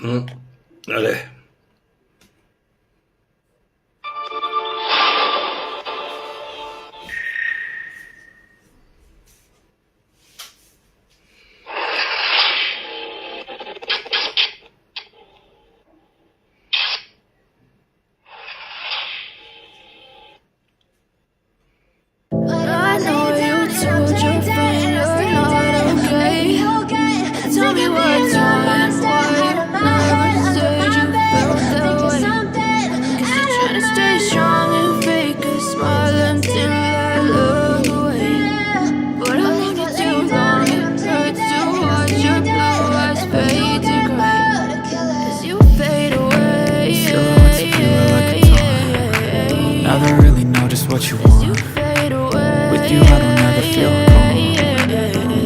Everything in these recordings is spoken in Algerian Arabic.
Allez. I know you told your friend you're not okay. Tell me what's wrong and why you never said you felt that way. Guess you're trying to stay strong and fake a smile until I look away. But I've known you too long, it hurts to watch your blue eyes fade to gray as you fade away. Silhouettes of you are like a taunt. Never really know just what you As want. you fade away. With you I don't ever feel calm.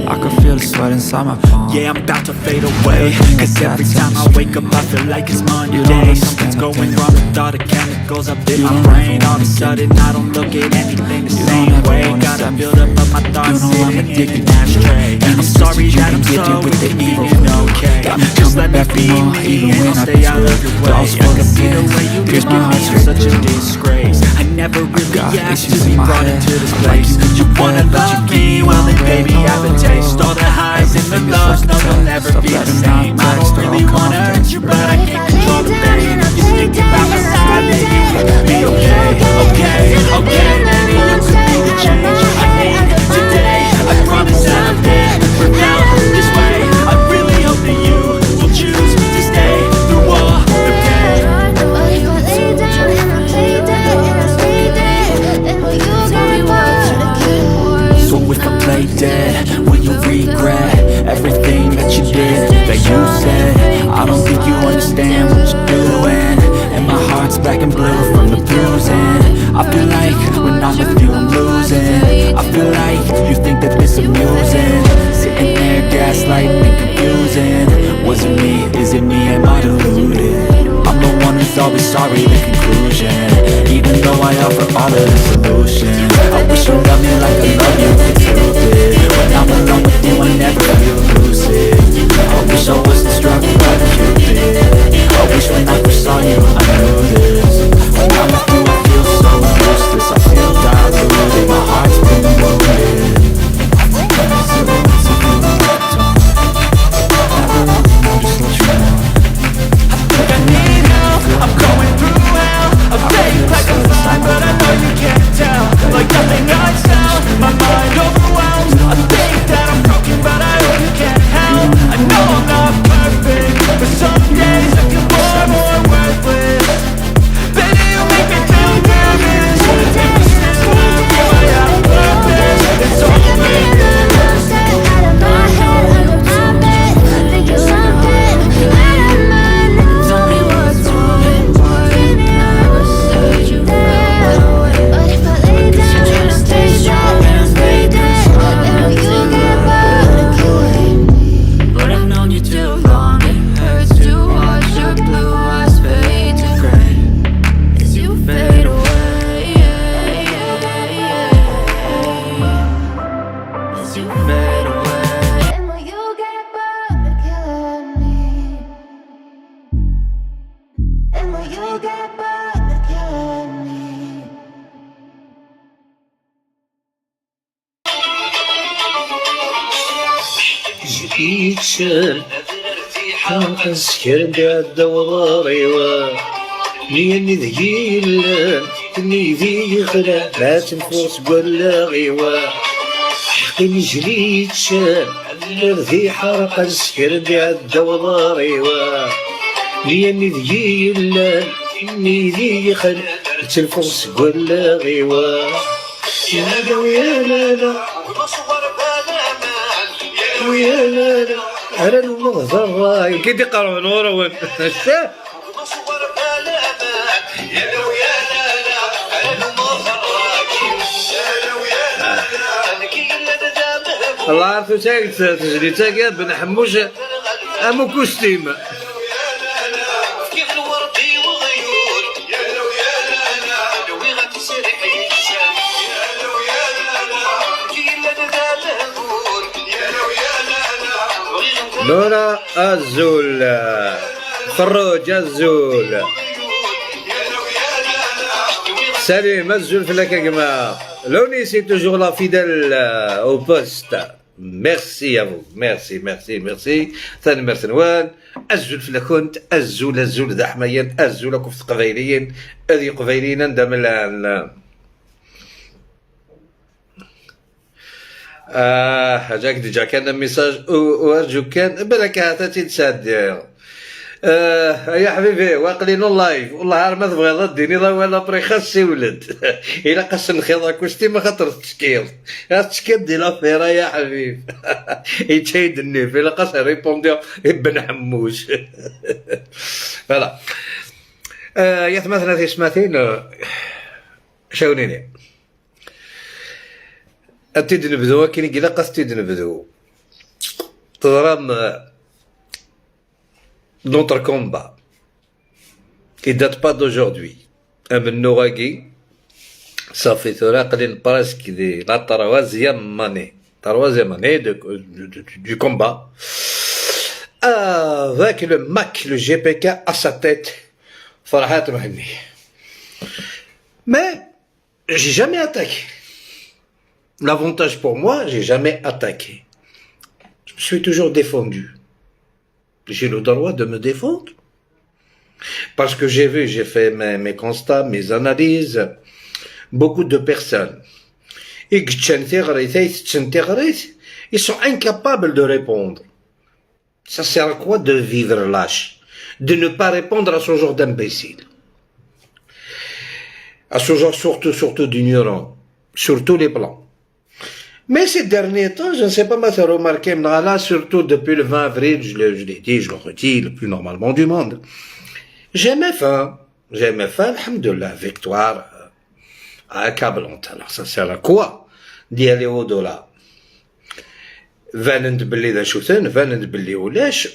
I can feel the sweat inside my palm. Yeah, I'm about to fade away. Everything I Cause got every tell time me I wake up straight. I feel like it's You don't Monday. Something's understand the going pain. wrong with all the chemicals up in You my don't brain. ever All of a wanna give sudden me. I don't look at anything the You same don't ever way. wanna Gotta set me build up free. of my thoughts You know I'm sitting in addicted an to you. ashtray. And I'm it's sorry twisted, you that can I'm get so it with the evil inconvenient, voodoo. okay. Got me Just coming let me back for be more, me even and when I'll I've stay been out of screwed. your way. Dolls I full can of see the pins, way you pierce look my at heart me, I'm straight such a through. disgrace. I never really Got asked to issues be in my brought head. into this I'm like place. you in You the wanna bed, but you love keep me? me Well on then read. baby I have a taste. All the highs and the Everything is lows, like a no they'll test. never I be the better not same. I text don't or really I'll come wanna off hurt you, desperate. but I can't control the pain. If you stick by my side, maybe we could be okay. Okay, okay, maybe you could be the change I need today. I promise that I've never felt this way. I really hope that you will choose to stay through all the pain. I know But if you I lay told down your and I friend play you're dead and I not stay okay. dead, then will you Tell me get what's bored of wrong killing? and why So you if I play never dead, said you will you felt that regret way. everything that you Trying to did, stay that you strong and said? fake I a don't think you smile understand until what you're I look doing. And my away. heart's black and But blue I've from known the you too bruising. long, it I feel hurts like to when watch I'm your with you I'm blue eyes losing. fade I to feel like gray you think that this as you fade amusing. Sitting there gaslighting and confusing. Was it me, is it me, am I deluded? I'm the one who's always sorry, the conclusion. Even though I offer all of the solutions, I wish you loved me like I love you, it's stupid. When I'm alone with you, I never feel lucid. I wish I wasn't struck by Cupid. I wish when I first saw you, I knew this. When I'm with you, I feel so useless. I feel diluted, my heart's been wounded. Silhouettes of you are like a taunt. Never really know just what you want. Think I need help, I'm going through hell. I fake like I'm fine, but I know you can't tell. Like nothing I sell, my mind overwhelms. I think that I'm broken, but I hope you can't help. I know I'm not perfect, but some days I feel more and more worthless. Baby, you make me feel nervous. If you still love me, I have purpose. It's all worth it. Tell me what's wrong and why you never said you felt that way. Guess you're trying to stay strong and fake a smile until I look away. But I've known you too long, it hurts to watch your blue eyes fade to gray as you fade away. As you fade away. And will you get bored of killing me? And will you get bored of killing me? جديد سكر عدا وضاريوا نيني ذقيل تني ذي خلا ما تنفوس ولا غيوا حقي نجري ذي حرق سكر عدا وضاريوا نيني ذقيل تني ذي خلا تنفوس ولا غيوا يا لا ويا لا لا ويا لا لا أنا المغزر راي كي تقرا نورا وين الله عرفتو تاك تجري تاك بن حموش امو costume. نورا الزول. فروج الزول سليم الزول فلاك يا جماعة. لوني c'est toujours là, fidèle au poste. Merci à vous, merci, merci, merci. ثاني نوال الزول فلاكنت الزول الزول ذا حميان الزول كفت قبايليين اذي قبايليين ندم جاك déjà كان message وارجو كان بالك هذا تيتساد. يا حبيبي واقلين live والله ما تبغي ديني لا ولا بري خاصي ولد الا قص الخيط كوستي ما خاطر تشكيل تشكيل دي l'affaire يا حبيب يتشيد النيف الا قص ريبوندي ابن حموش. Voilà. يا ثلاث سماتين شاونيني اتيد نبدو كاين كي قص تيد نبدو تضرب. Notre combat, il date pas d'aujourd'hui. أمنوغاكي ça fait presque la troisième année du combat avec le MAK, le GPK à sa tête, Farhat Mehenni. Mais j'ai jamais attaqué. L'avantage pour moi, j'ai jamais attaqué. Je me suis toujours défendu. J'ai le droit de me défendre. Parce que j'ai vu, j'ai fait mes constats, mes analyses. Beaucoup de personnes, ils sont incapables de répondre. Ça sert à quoi de vivre lâche? De ne pas répondre à ce genre d'imbécile. À ce genre surtout, surtout d'ignorants. Sur tous les plans. Mais ces derniers temps, je ne sais pas, moi, ça remarqué, là, surtout depuis le 20 avril, je l'ai dit, je le redis, le plus normalement du monde. J'ai faim. J'ai faim, الحمد لله, victoire accablante. Alors, ça sert à quoi d'y aller au-delà? فانند باللي ذا شوثن فانند باللي ولاش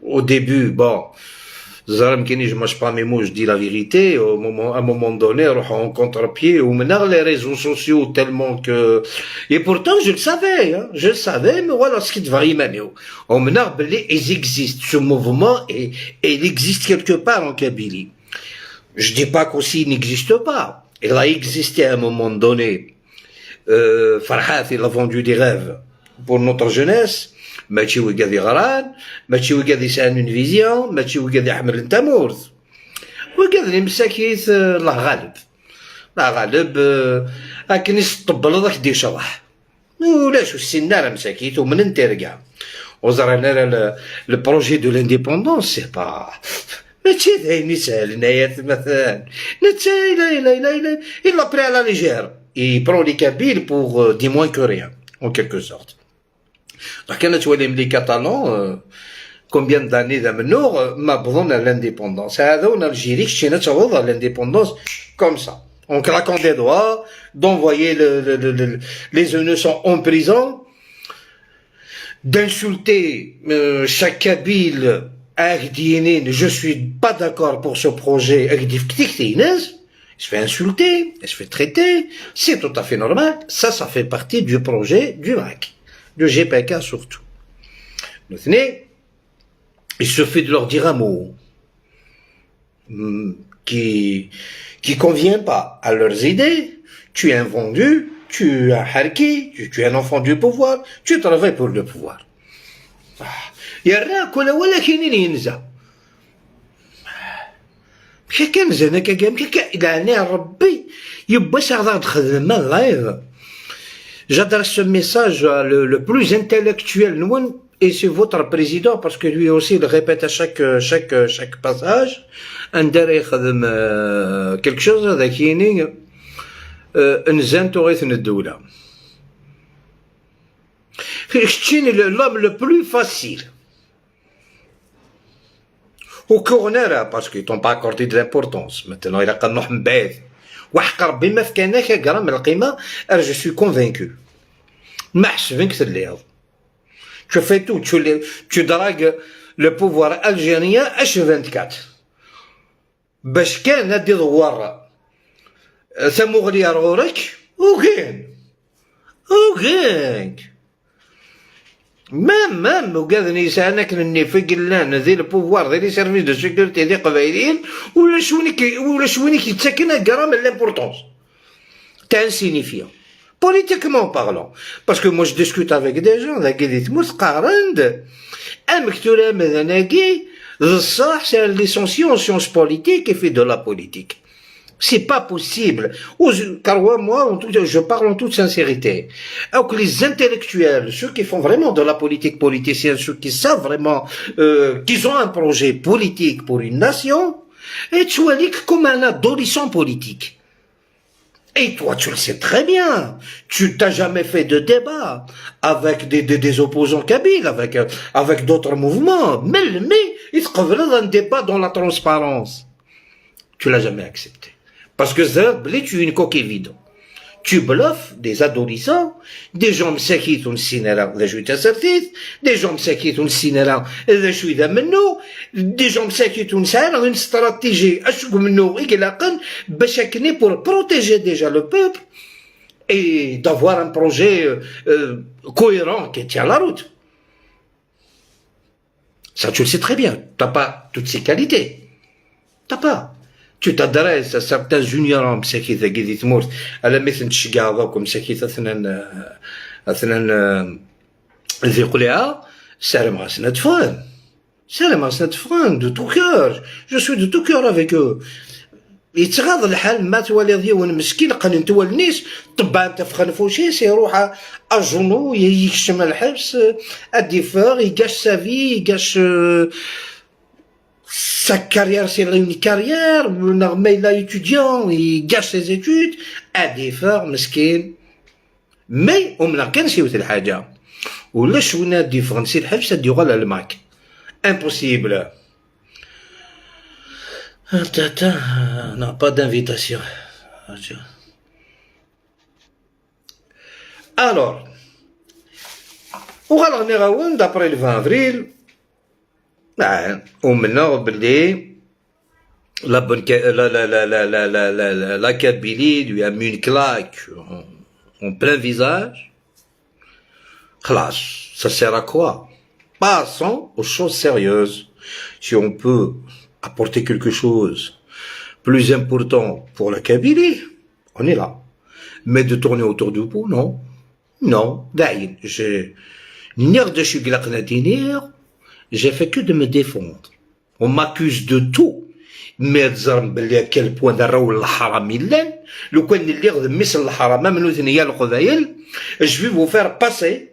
au début, bon, زعما كاين je mâche pas mes mots, je dis la vérité. Au moment à un moment donné روح en contre-pied ومن les réseaux sociaux tellement que, et pourtant je le savais, hein, je le savais, mais voilà ce qui devrait يمانيو ومن باللي ils existent, ce mouvement, et il existe quelque part en Kabylie. Je dis pas qu'aussi il n'existe pas, il a existé à un moment donné. Farhat, il a vendu des rêves pour notre jeunesse. ماشي وقاد يغران ماشي وقاد يسعن une vision ماشي وقاد يحمل تامورث وقاد المساكيت الله غالب الله غالب لكن يسطبل ذاك دي شرح ولاش السناره مساكيت ومن انت وزرنا le projet de l'indépendance, c'est pas ماشي ذاين يسهل مثلا نتا لا لا لا لا il l'a pris à la légère, il prend les Kabyles pour des moins que rien, en quelque sorte. كان تولي les Catalans, combien d'années ذا منو ما بظن l'indépendance هذا en Algérie كشينا تعوض l'indépendance comme ça, en claquant des doigts, d'envoyer les innocents en prison, d'insulter chaque Kabyle. Je suis pas d'accord pour ce projet, il se fait insulter, il se fait traiter, c'est tout à fait normal. Ça fait partie du projet du MAK, du GPK surtout. Maintenant, il suffit de leur dire un mot qui convient pas à leurs idées. Tu es un vendu, tu es un harki, tu es un enfant du pouvoir, tu travailles pour le pouvoir. يا كل ولكن ينزع كي كان زعما كي يعني ربي يبغى غادي تخدم live. J'adresse ce message le plus intellectuel, et c'est votre président, parce que lui aussi il répète à chaque passage ندير يخدم quelque chose هذاك يني نزان تغيث الدولة كتشيني l'homme le plus facile au corner, parce qu'ils t'ont pas accordé de l'importance. Maintenant il a نروح من بعيد وحق ربي ما فكاناك غرام القيمة. Je suis convaincu ما حسبنك تليض. Tu fais tout, tu dragues le pouvoir algérien H24 باش كان هادي دوار ثموغلي غورك وكاين وكاين. Même وقاذني يسعنا كنني في قلان ذي le pouvoir ذي les services de sécurité ذي قبايلين ولا شويني كيتسكن gramme l'importance. T'es insignifiant. Politiquement parlant. Parce que moi je discute avec des gens, ذاك اللي تموت قارند أمك مثلا الصح c'est un licencié en sciences politiques et fait de la politique. C'est pas possible. Car moi, je parle en toute sincérité. Alors que les intellectuels, ceux qui font vraiment de la politique politicienne, ceux qui savent vraiment qu'ils ont un projet politique pour une nation, et tu es comme un adolescent politique. Et toi, tu le sais très bien. Tu t'as jamais fait de débat avec des opposants kabyles, avec d'autres mouvements. Mais il te un débat dans la transparence. Tu l'as jamais accepté. Parce que tu es une coquille vide. Tu bluffes des adolescents, des gens مساكيت ونسينا ذا شوية تسرتيت, des gens مساكيت ونسينا ذا شوية منو, des gens مساكيت ونسينا une stratégie اشكو منو إقلاقا باش أكني pour protéger déjà le peuple et d'avoir un projet cohérent qui tient la route. Ça, tu le sais très bien. Tu n'as pas toutes ces qualités. T'as pas. Tu t'adresses à certains ignorants مساكين ذاك تموت على مثل تشقاض مساكين اثنان اثنان ذي قلعة سلام غاسنا تفهم سلام غاسنا تفهم de tout cœur, je suis de tout cœur avec eux. يتغاض الحال ما تولي ديون مسكين قال نتولنيس طبعا انت في خنفوشيس يروح à genoux يكشم الحبس اديفور il gâche sa vie, il gâche sa carrière, c'est une carrière, mais il est étudiant, il gâche ses études, اديفور مسكين. Mais ومن كان سيوت الحاجة ولا شونا ديفرنسي الحبس ديغال الماك impossible. Attends, attends, non, pas d'invitation. Alors, وغالغني غاون d'après le 20 avril, ومنا باللي la bonne la la la la la la la la Kabylie lui a mis une claque en plein visage. خلاص, ça sert à quoi? Passons aux choses sérieuses. Si on peut apporter quelque chose plus important pour la Kabylie, on est là. Mais de tourner autour du pot, non. Non, dayen, j'ai j'ai fait que de me défendre. On m'accuse de tout. Mais تزرم باللي à quel point راهو الحرام لان لو كان اللي غد مثل الحرام من ثنيا القبايل, je vais vous faire passer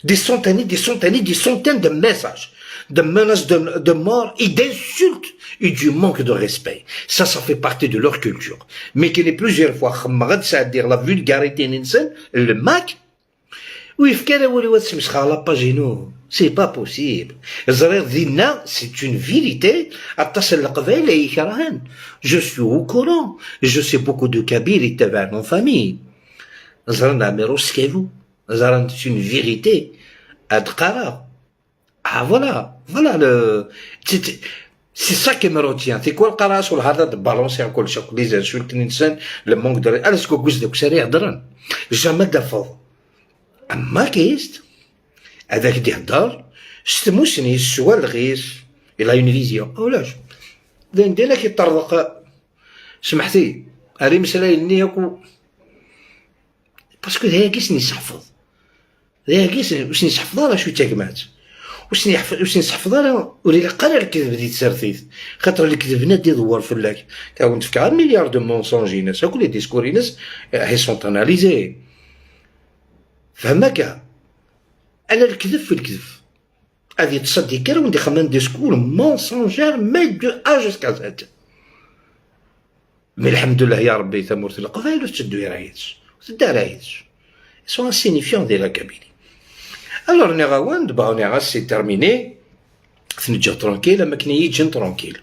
des centaines, des centaines, des centaines de messages de menaces de mort et d'insultes et du manque de respect. Ça fait partie de leur culture. Mais qu'il est plusieurs fois, c'est-à-dire la vulgarité le MAK, ويفكر ولي تسمسخ la page ينو, c'est pas possible. زرير دينا c'est une vérité. اتصل القبائل يكرهن, je suis au courant, je sais beaucoup de Kabyles يتبع mon famille زرنا ميروسكيفو زرنا, c'est une vérité ادقرا. Ah voilà, voilà le c'est ça qui me retient. C'est quoi القراص والهذا de balancer كل شيء, les insultes الانسان, le manque de انا سكو كوز دوك سريع درن jamais دفض اما كيست هذاك دي هدر ستموسني سوا الغيس, il a une vision ولاش ندير لك يطرق سمحتي هذه مسألة ياكو parce que ذا كيس نحفظ ذا كيس واش نحفظ راه شو تاكمات واش واش نحفظ راه ولي قال الكذب دي تسرتيت خاطر الكذب نادي دور فلاك كون تفكر milliards de mensonges ناس كل les discours ناس ils sont analysés فهمك انا الكذب في الكذب هذه تصدي كرا وندي خمن discours mensonger mais de A jusqu'à Z. Mais الحمد لله يا ربي ثمورت القبائل تشدو يرايتش تدا رايتش sont insignifiants ديال la Kabylie. Alors نيغاوان دابا نيغا c'est terminé تنجا tranquille ما كني يجن tranquille.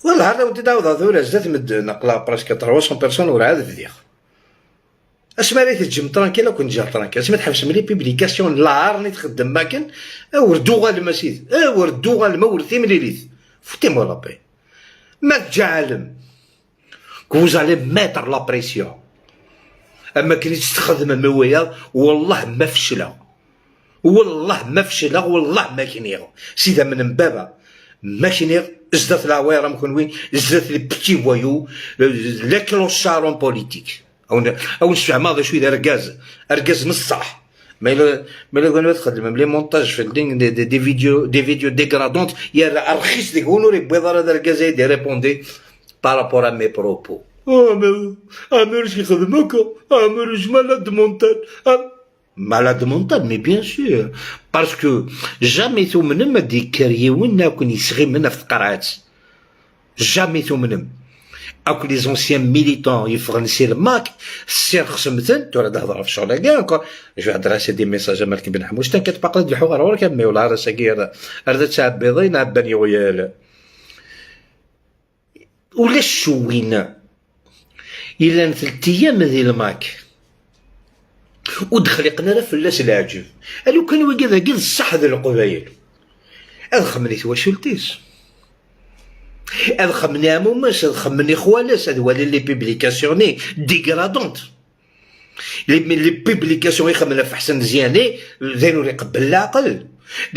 والله هذا ودي داود هذول زاد مد نقلا presque 300 personnes ولا عاد فديخ اسما راه تجم tranquille كون جا tranquille اسما تحبس من les publications العار اللي تخدم ماكن وردو غال المسيد وردو غال ما ورثي مليليت, foutez-moi la paix. ما تجعلم que vous allez mettre la pression اما كنت تستخدم مويه والله ما فشله. والله ما فشلغ، والله ما كنيغ سيدا من بابا ما كنيغ زدت العويره مكون وين زدت les petits voyous، les clochards en politique. او نسمع ماضي شويه ركاز ركاز نص صح، ما الا كان تخدم les montages في الدين des vidéos dégradantes يا رخيص ديك ونوري بيض هذا ركاز يدي répondez par rapport à mes propos. امير يخدم هكا، امير malade mental، malade mental، mais bien sûr، parce que jamais ثمنم دي كريون كون يسغي منا في القرعات، jamais ثمنم اكو les anciens militants يفغن سي الماك سير خصمتن تورا تهضر في الشغل كاع. encore je vais adresser des messages مالك بن حموش، t'inquiète pas، قد الحوار ورا كمي ولا راسك هذا تعبيضين عباني ويا ولا شوينا إلا 3 ايام ذي الماك ودخلقنا راه فلاس العجب. الو كان وكذا كذا الصح ذي القبايل هذا خمني تواشلتيس، هذا خمني عموماس، هذا خمني خوالاس، هذا والي les publications dégradantes، les publications يخمنا في حسن زياني ذين يقبل العقل،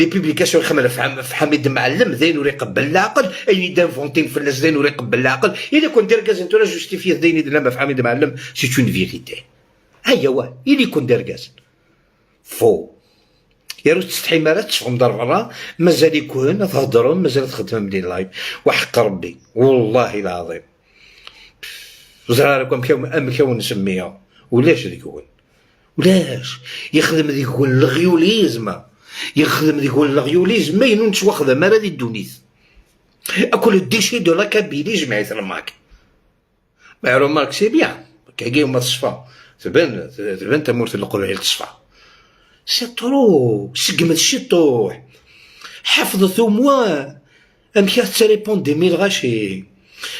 les publications يخمنا في حميد معلم ذين يقبل العقل، اي d'inventer فلاس ذين يقبل العقل. اذا كنت دير كاز انت justifier ذين لما في حميد معلم، c'est une vérité. هيا واه اللي يكون دار كاز faux يا رو تستحي ما تفهم دار برا، مازال يكون تهضروا، مازال تخدم les lives. وحق ربي والله العظيم زراركم كم ام كون نسميها ولاش ذيك هو ولاش يخدم ذيك هو الغيوليزم، يخدم ذيك هو الغيوليزم ما ينون تواخذ ما ذي الدونيث اكل ال déchets de la Kabylie جمعية الماك. mais remarque، c'est bien كي ما تصفى تبان تبان تمورت القبائل تصفى، c'est trop سقمت الشطوح حفظت موا ام كي ت répondi مي الغاشي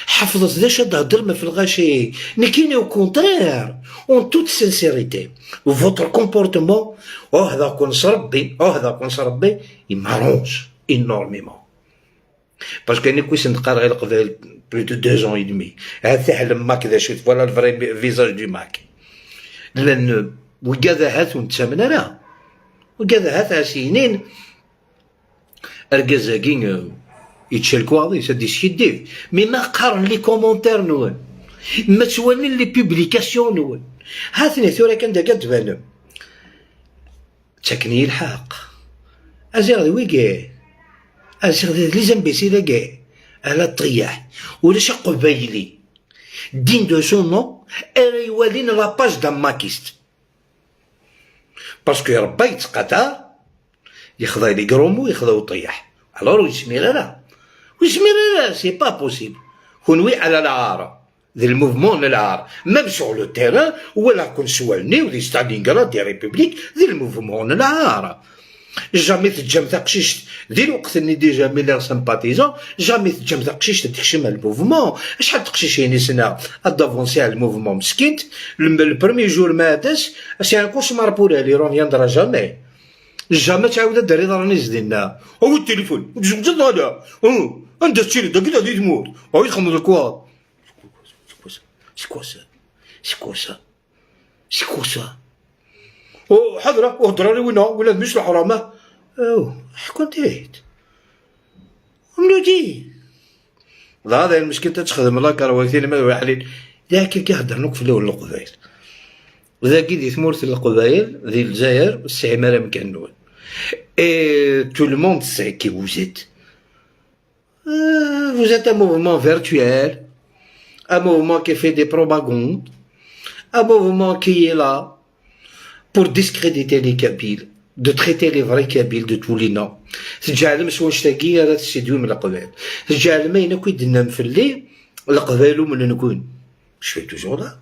حفظت ذا تهضر ما في الغاشي. نكيني au contraire، en toute sincérité، votre comportement او هذا كون ربي او هذا كون ربي il m'arrange énormément، parce que انا كويس نقرا غير قبل plus de 2 ans et demi هذا تحلم ماك ذا شفت، voilà le vrai visage du MAK. لان وكذا هات ونتسامن راه وكذا هات سنين اركازاكين يتشالكوا سادي سكيديف، mais ما قارن les commentaires نون ما توالي les publications نون هاتني ثورة كان داك تبان تكني الحق ازيغ ذي ويكي ازيغ ذي les imbéciles كاع على الطياح ولا قبايلي digne de ce nom ارا يوالين la page d'un makiste، parce que ربا يتقاطع يخضع les gros mots يخضع وطيح. alors يسمي لا ويسمي لا، c'est pas possible. كونوي على العار ذي ال mouvement العار même sur le terrain ولا كون سوالني ودي ستالينغراد des républiques ذي ال mouvement العار. jamais تجم تقشيش ذي الوقت اني déjà mes leurs sympathisants، jamais تجم تقشيش تكشم ال mouvement. شحال تقشيش سنه d'avancer على ال mouvement مسكينت ال premier jour ماتس، c'est un cauchemar pour elle، reviendra jamais، jamais تعاود الدري راني زدنا هو التليفون تزوج هذا انت تشيل داك غادي تموت هو يخمم quoi، c'est quoi ça، c'est quoi ça، c'est quoi ça؟ حضرة وهضرة وين ولا مش الحرامة او حكون تيت ملودي هذا المشكل تخدم لا كرواتين ما واحدين ذاك كيهضر نوك في الاول القبائل ذاك دي ثمورت القبائل ذي الجزائر الاستعمار مكان. Et tout le monde sait qui vous êtes. Vous êtes un mouvement virtuel, un mouvement qui fait des propagandes, un mouvement qui est là pour discréditer les Kabyles, de traiter les vrais Kabyles de tous les noms. تجعل مش واش تاكي راه تسيدو من القبائل تجعل ما ينكو يدنا مفلي القبائل من نكون. je suis toujours là،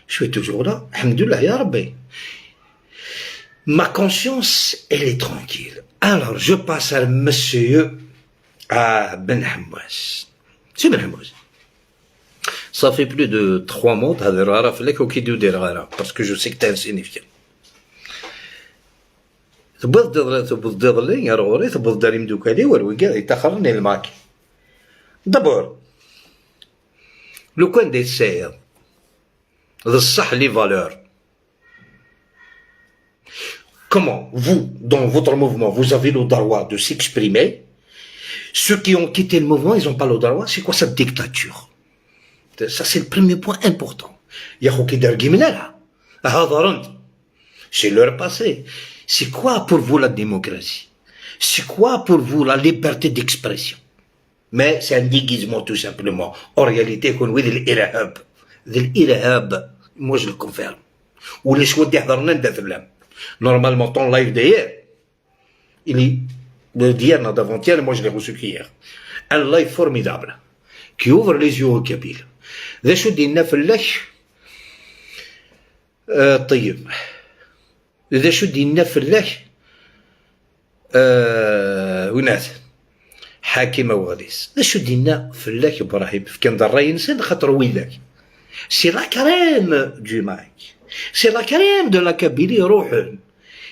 je suis toujours là، الحمد لله يا ربي. Ma conscience، elle est tranquille. Alors, je passe à monsieur à Ben Hamouaz. C'est Ben Hamouaz. Ça fait plus de 3 mois، هذا راه لك وكي دير غيرها parce que je sais que t'es insignifiant. تبض تبض لي يا رغوري تبض داري مدوكالي والوكا يتاخرني الماك. d'abord لو كان دي سير الصح les valeurs Comment vous, dans votre mouvement, vous avez le droit de s'exprimer? Ceux qui ont quitté le mouvement, ils n'ont pas le droit. C'est quoi cette dictature? Ça, c'est le premier point important. C'est leur passé. C'est quoi pour vous la démocratie? C'est quoi pour vous la liberté d'expression? Mais c'est un déguisement tout simplement. En réalité, الإرهاب. Moi je le confirme. ولا شو يحضرنا. Normalement, ton live d'hier, il est d'hier, non d'avant-hier, moi je l'ai reçu qu'hier. Un live formidable, qui ouvre les yeux aux Kabyles. ذا شو دينا فلاك آه طيب ذا شو دينا فلاك آه ونات حاكم وغريس ذا شو دينا فلاك ابراهيم كان الراي انسان خاطر ويلاك c'est la crème du MAK, c'est la crème de la Kabylie. يروحون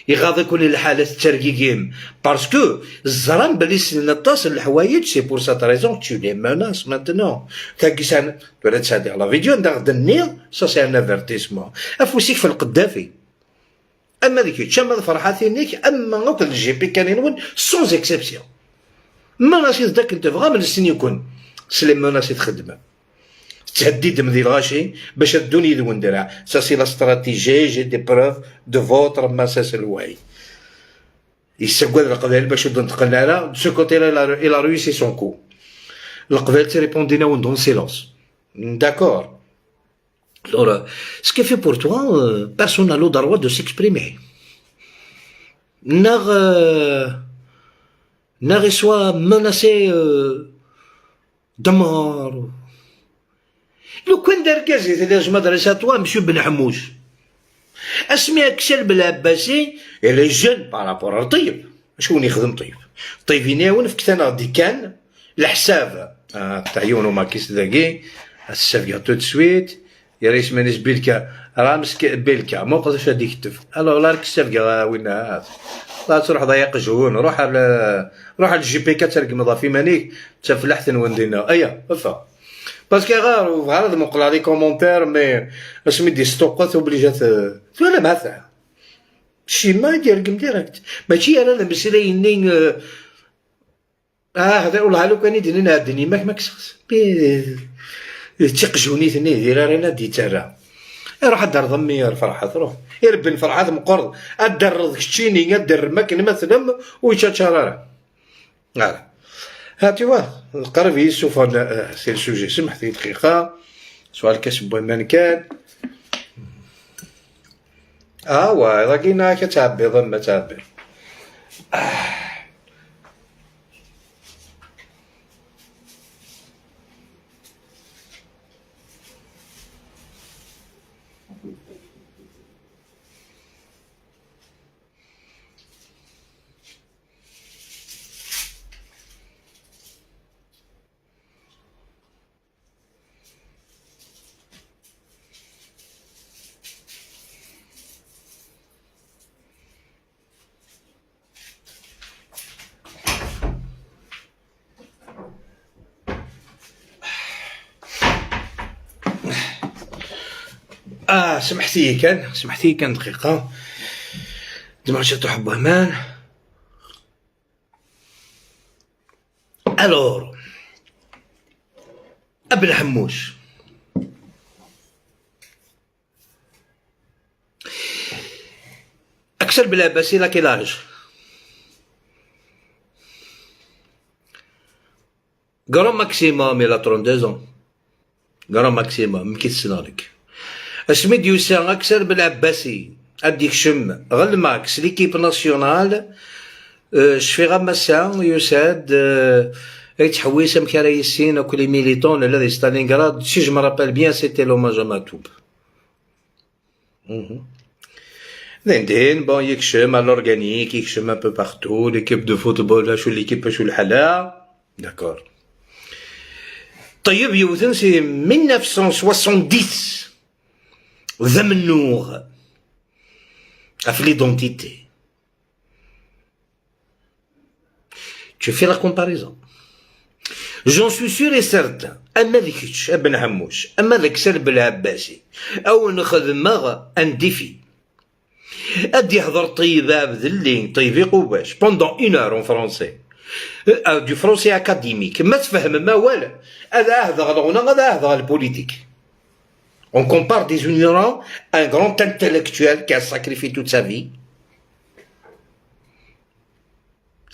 يغاض كل الحالة ترقيقيم parce que الزران بلي سنطاس الحوايج. C'est pour cette raison tu les menaces maintenant. تاكي سان ولا تسادي la vidéo ندغ دنير, ça c'est un avertissement. افوسيك في القدافي اما ذيك اما فرحاتينيك اما غوك الجي بي كان ينون sans exception menaces ذاك انت فغا من السن يكون سليم menaces تخدمه تهديد من ذي الغاشي باش الدنيا يدون درع. Ça c'est la stratégie, j'ai des preuves de votre مساس الوعي يسقوا القبائل باش يدون تقلع. De ce côté-là, il a réussi son coup. القبائل تريبوندينا dans le silence, d'accord? Alors, ce qui fait pour toi, personne n'a le droit de s'exprimer. N'a soit menacé de mort. لو كان دار كازي je m'adresse à toi, monsieur بن حموش اسمي اكسل بالعباسي, il est jeune par rapport. طيب شكون يخدم طيب طيب يناون في انا غادي كان الحساب تاع يونو ماكيس ذاكي السافيا tout de suite يا ريس مانيس بيلكا رامس بيلكا ما قدرش غادي يكتب alors لا راك السافيا وين لا تروح ضيق جهون روح على روح على ال GPK ترقم في مانيك تفلحت وندينا ايا افا parce que غير غير مقلع les commentaires, mais اسمي دي ستوقات obligé ولا ما شي ما يرقم direct ماشي انا مسلايني اه هذا والله لو كان يدير الدنيا ما ما كسخس تيقجوني ثني دير رانا دي ترى روح دار ضمي الفرحات روح يربي الفرحات مقرض ادر كتشيني ادر ماكن مثلا ويتشارا voilà. ها tu vois قرب يسوف c'est le sujet. سمحت لي دقيقة سؤال كاس بومان كان اه وا لقينا كتعبي ضمة تعبي. اه سمحتي كان سمحتي كان دقيقة دماغ تحب امان. Alors ابن حموش اكثر بلعباسي il a quel âge? Grand maximum il a 32 ans, grand maximum. كيتسنى اسمي ديوسا اكثر بالعباسي اديك شم غير الماكس l'équipe nationale شفي غمسا يساد يتحويس مكارا يسين كل militants لا دي ستالينغراد, si je me rappelle bien, c'était l'hommage à Matoub. دين bon يكشم على l'organique يكشم un peu partout, l'équipe de football شو l'équipe شو الحلا, d'accord. طيب يوثن c'est 1970 ذا النور في l'identité. Tu fais la comparaison. J'en suis sûr et certain. أما ذيك ابن حموش أما ذاك سلب العباسي أو نخدم un défi. أد يهضر طيب عبدلي طيبي قوباش pendant une heure en français, du français académique, ما تفهم ما والو. هذا هذا الغنى, هذا هذا la politique. On compare des ignorants à un grand intellectuel qui a sacrifié toute sa vie.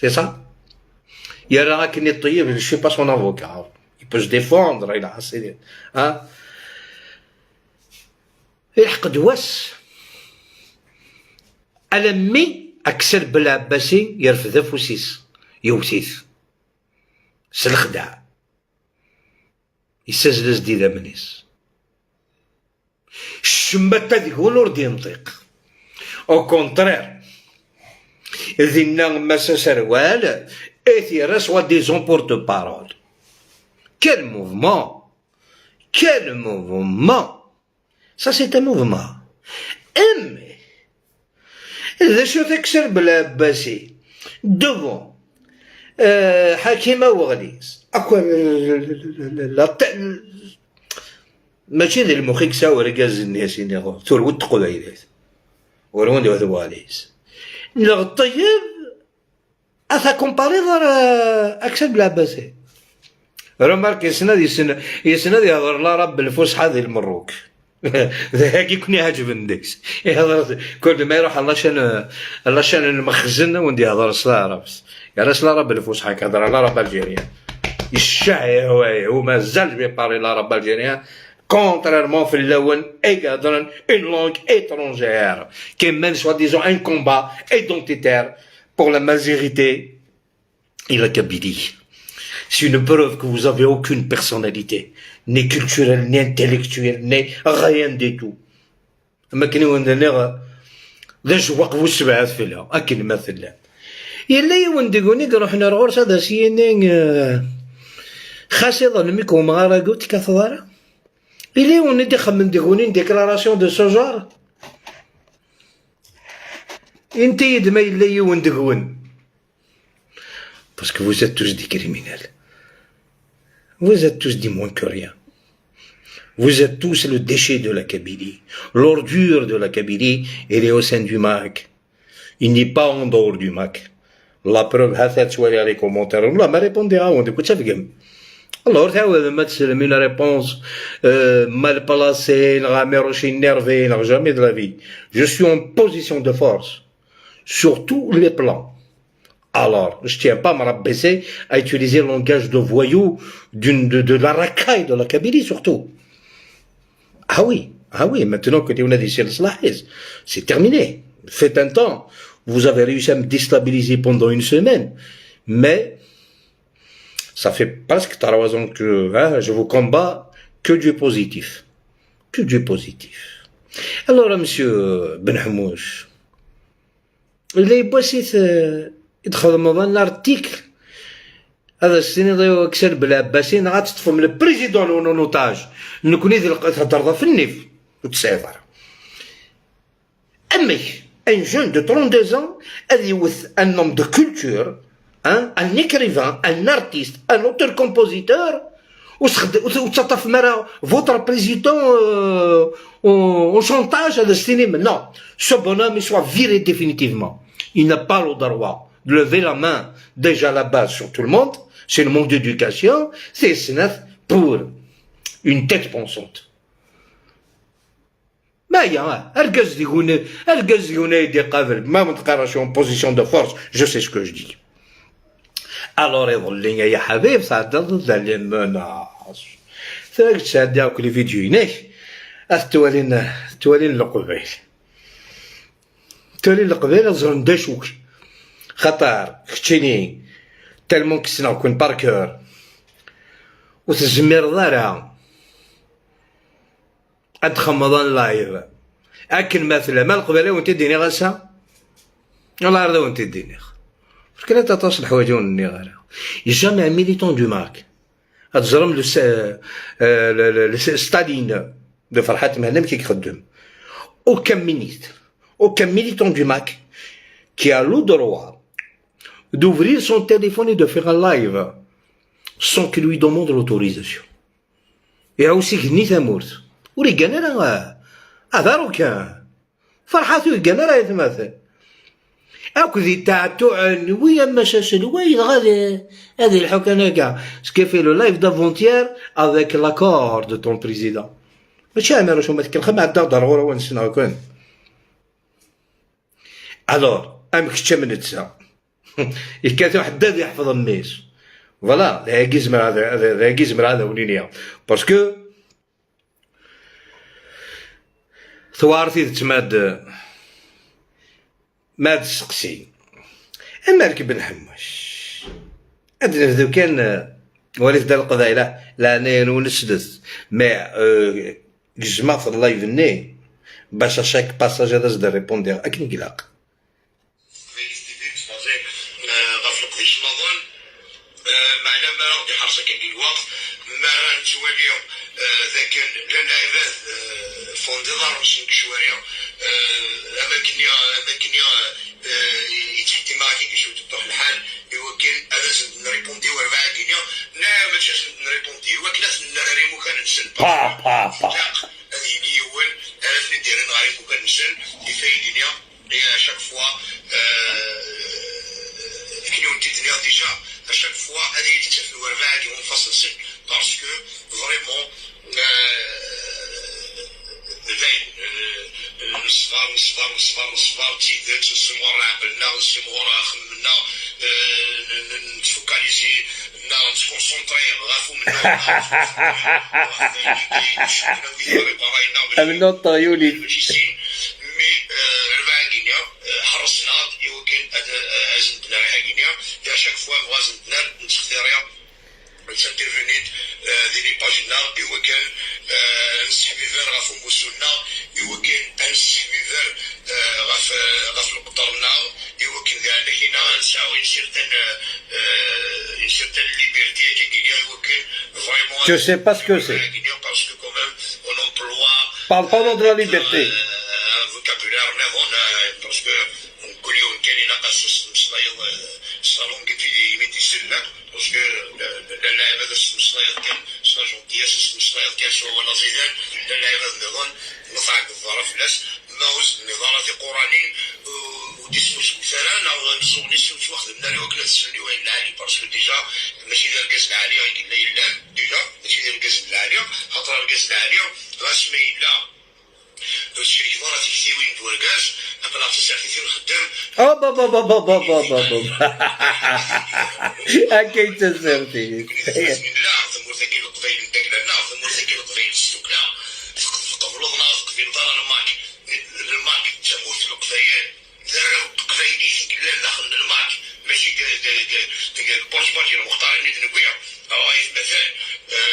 C'est ça. Il y a un, je ne suis pas son avocat. Il peut se défendre, il a assez. Hein? الحقد واس ألمي أكسل بلعباسي يرفد فوسيس يوتيث سلخدع يسزلز دي منيس الشماتة ديك هو ور ينطق. Au contraire, ذينا مسا سروال et soi-disant porte-parole. Quel mouvement! Quel mouvement! Ça, c'est un mouvement. امي اذا شو تكسر بلعباسي devant حكيمة وغليس اكو لا ماشي ذي المخ يكساو ركاز الناس تروت قبيلات ورون واليس نغ الطيب اثا comparer غير اكسل بلعباسي. Remarque, يسنا يسنا يهضر l'arabe الفصحى ذي المروك ذاك يكون يعجب ديكس يهضر كل ما يروح la chaîne, la chaîne المخزن وندي يهضر l'arabe يا راس l'arabe الفصحى كيهضر l'arabe algérien الشاي هو هو مازال بي parler l'arabe algérien, contrairement في اللون يهضر une langue étrangère qui mène soi-disant un combat identitaire pour l'amazighité et la Kabylie. C'est une preuve que vous avez aucune personnalité, ni culturelle, ni intellectuelle, ni rien du tout. ما كاين وين ذا جواق وسبعة فيها أكن مثلا يلا يون ديغوني روحنا رغورس هذا سيني خاصي ظن ميكو مغارا قلت كثضارا إلا يون دي خمن ديغوني déclaration de ce genre انت يد ما إلا يون ديغون parce que vous êtes tous des criminels. Vous êtes tous des moins que rien. Vous êtes tous le déchet de la Kabylie. L'ordure de la Kabylie, elle est au sein du MAK. Il n'est pas en dehors du MAK. La preuve, هذا تسوالي les commentaires. والله ما répondé à كنت تفهم. Alors, تعاود ما تسلم une réponse mal placée, نغامر énervé, jamais de la vie. Je suis en position de force sur tous les plans. Alors, je tiens pas à me rabaisser, à utiliser le langage de voyou de la racaille de la Kabylie surtout. Ah oui, ah oui, maintenant que tu as dit c'est terminé. Fait un temps, vous avez réussi à me déstabiliser pendant une semaine, mais ça fait presque 3 ans que, hein, je vous combats, que du positif. Que du positif. Alors, monsieur Ben Hamouche, اللي بوسيت يدخل un article هذا السنة ضيو كسر بلعباسين غاتطفم le président en otage نكوني ذي تهضر في النيف وتسافر أمي un jeune de 32 ans هذا يوث un homme de culture, hein, un écrivain, un artiste, un auteur-compositeur وتطف مرة votre président en chantage هذا السينما. Non, ce bonhomme, il soit viré définitivement. Il n'a pas le droit de lever la main déjà à la base sur tout le monde. C'est le manque d'éducation, c'est pour une tête pensante. ما هي الكاز يقول الكاز يقول يدي قابل ما متقراش en position de force. Je sais ce que je dis. Alors يظل يا حبيب تعدد les menaces ثلاث تسعدي كل فيديو هناك توالين توالين القبيل توالين القبيل زرن داشوك خطر كتشيني tellement كسنا كون par cœur وتزمير دارا ادخل live اكن مثلا ما القبيله وانت ديني غاسا والله رضا وانت ديني كلا تتصل الحوايج وني غير jamais un militant du MAK تزرم le Staline de فرحات مهنا كي يخدم. Aucun ministre, aucun militant du MAK qui a le droit d'ouvrir son téléphone et de faire un live sans qu'il lui demande l'autorisation. يا aussi كني ثامورت وريقان راه هذا روكان فرحات ويقال راه يتماثل اكو ذي تاع ويا مشاش الويل غادي هذه الحكايه كاع ce qui fait le live d'avant-hier avec l'accord de ton président. ماشي انا راه ما تكلخ مع الدار غورا ونسنا كون. Alors ام كتش من تسا يكات واحد يحفظ الميس voilà ذا يزمر هذا ذا يزمر هذا ونينيا parce que ثوارتي تماد ما تسقسي اما ركب نحمش عندنا ذو كان وليت دار القبائل لا نين ونسدس mais جمع في ال live ني باش chaque passage هذا زد répondre اكن قلاق. معنا ما راه حرصك الوقت ما راه نتوالي ذاك العباد فوندي ضرب شوارع اماكن يتحدي معك كيشوف تطرح الحال يوكل هذا نريبوندي وربعة كينيا لا ماشي نريبوندي وكلا نريمو كان نسن با با با هذه يول هذا ندير نغاريمو كان نسن يفايدني à chaque fois كنيو تدنيا déjà à chaque fois هذه يتشاف الوربعة كي منفصل سن parce que vraiment باين الصغار الصغار الصغار الصغار تيدات نسمور عقلنا نسمور خمنا نتفوكاليزي نتكونسونطري غافو منا. امنو طيولي mais ربعة كينيا حرصنا يمكن ازندنا كينيا à chaque fois غازندنا نتختاريا نتانترفينيت دي les pages نا يوكل نسحبي فير غاف موسونا يوكل نسحبي فير غاف غاف القدرنا يوكل كاع كاينه نساو une certaine liberté كينيا يوكل vraiment. Je sais pas ce que c'est. Parce que quand même on emploie Parle pas de la liberté. Un vocabulaire نظن parce que كل يوم كان ينقص مصنايض الصالون كيف يمدي السلة parce que اللاعب هذا مصنايض كان sa gentillesse مصنايض كان سوا ولا زيدان اللاعب هذا النظام نطلع بالظرف لاس ما هو النظام في قرانين وديسموس مثلا او نزونيس وتواخذ من وكلا تسلي وين العالي parce que déjà ماشي دار الكاس العالي لا لا déjà ماشي دار الكاس العالي خاطر الكاس العالي غاس ما الا الشريك ضرا تيكتيوين بوركاز أقلا تسعتي في الخدام. با با با با با با با با هكا تسرتي. لا ثمورتاكي القبيل نداك لا ثمورتاكي القبيل السكنة قبلوضنا قبيل دار الماك الماك تموت القبيل ذراو القبيلي لا داخل الماك ماشي بورش المختار اللي نقويا مثلا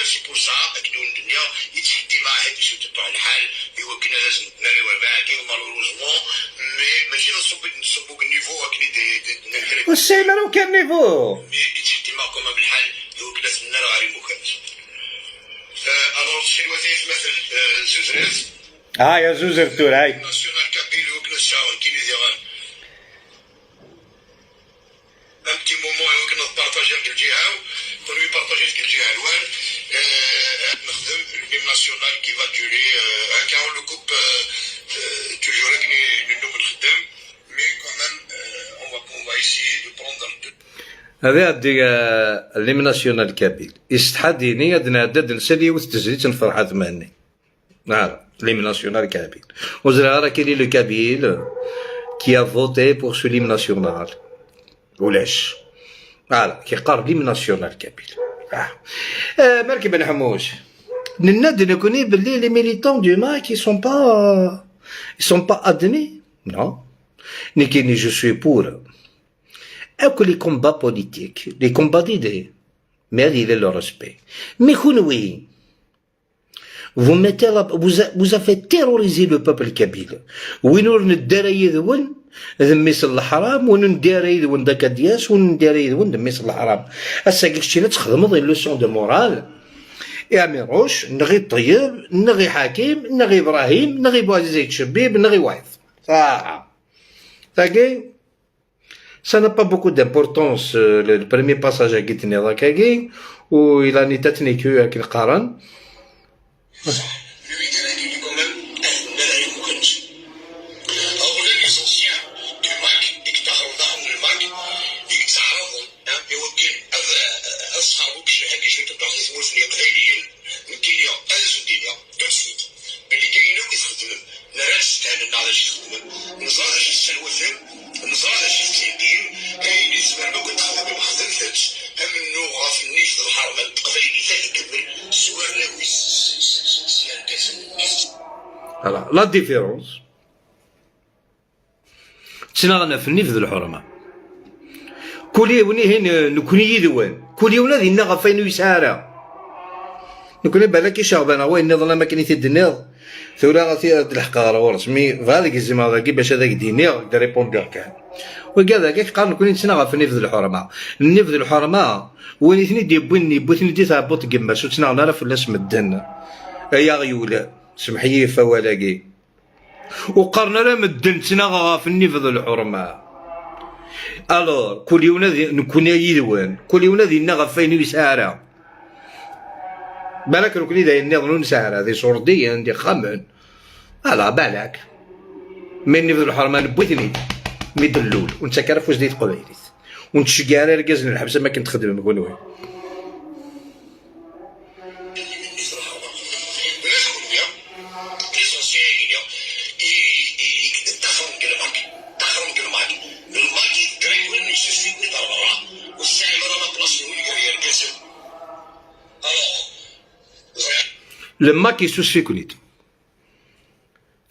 c'est pour ça كنون الدنيا يتحدي مع هاد الشيء تطلع الحال يوكلنا لازم ناري وربعة كاين malheureusement mais ماشي نصبوك ال niveau كني والسي ما كان niveau يتحدي معكم بالحال يوكلنا لازم غاري مكانت. Alors شي الوثائق مثل زوزرات ها يا زوزر تور هاي national kabyle وكنا الشاون كيني ديغان un petit moment يمكن نبارطاجي ديك الجهه كون بارطاجي ديك الجهه الوان نخدم l'hymne national qui va durer هكا on le coupe toujours كني نوم نخدم mais quand même on va essayer de prendre هذه عندي l'hymne national kabyle استحديني ادنا عدد نسالي وتزريت نفرحة مهني voilà l'hymne national kabyle وزرا راه كاين le Kabyle qui a voté pour ce l'hymne national ولاش voilà كيقار l'hymne national kabyle. مالك بن حموش نناد نكوني باللي les militants du MAK ils sont pas admis non نيكيني je suis pour اكل les combats politiques, les combats d'idées, mais il est le respect. Mais oui, vous mettez la, vous, vous avez terrorisé le peuple kabyle. وين ندار يذون ذميس الحرام وين ندير يذون داك دياس وين ندير يذون ذميس الحرام. اساك كشتي تخدمض leçon de morale. يا ميروش نغي طيب نغي حكيم نغي ابراهيم نغي بوعزيز شبيب نغي واحد صح تاكي. Ça n'a pas beaucoup d'importance. Le premier passage à Gitne où il a ni que avec le Qaran. علاش يخدم نزرا علاش يسلوثن نزرا علاش يتهدين اي زمان ما كنت خدم خدمتش امنو غاف النيف الحرمه التقبيلي تكمل سوارنا Voilà, la différence. تسناغنا في النيف ذو الحرمة. كل يوم هين نكوني يدوان كل يوم ذي نغ فين يسارع نكوني بالك شغبانا وين نظن ما كاين تدنيض ثورا غادي الحق غير ورس mais فهذاك الزمان هذاك باش هذاك ديني دا répondre كان وكذا كاك قال نكوني نتسنى في النيف ذو الحرمة. النيف ذو الحرمة وين ثني دي بويني بوثني دي تعبط كما شو تسنى راه فلاس مدن يا غيولا سمحي فوالاكي وقرنا لا مدن تسنى في النيف ذو الحرمة. Alors كل يوم نكون يدوان كل يوم ذي نغ فين يسارع بالك نكون ذا نظن نسارع ذي صورديا دي خمن على بالك من نفذ الحرمة نبوثني ميد اللول وانت كارف واش ديت قبيليت ونتشكار ركز الحبس ما كنت خدم نكون وين. لما كيسوس في كليت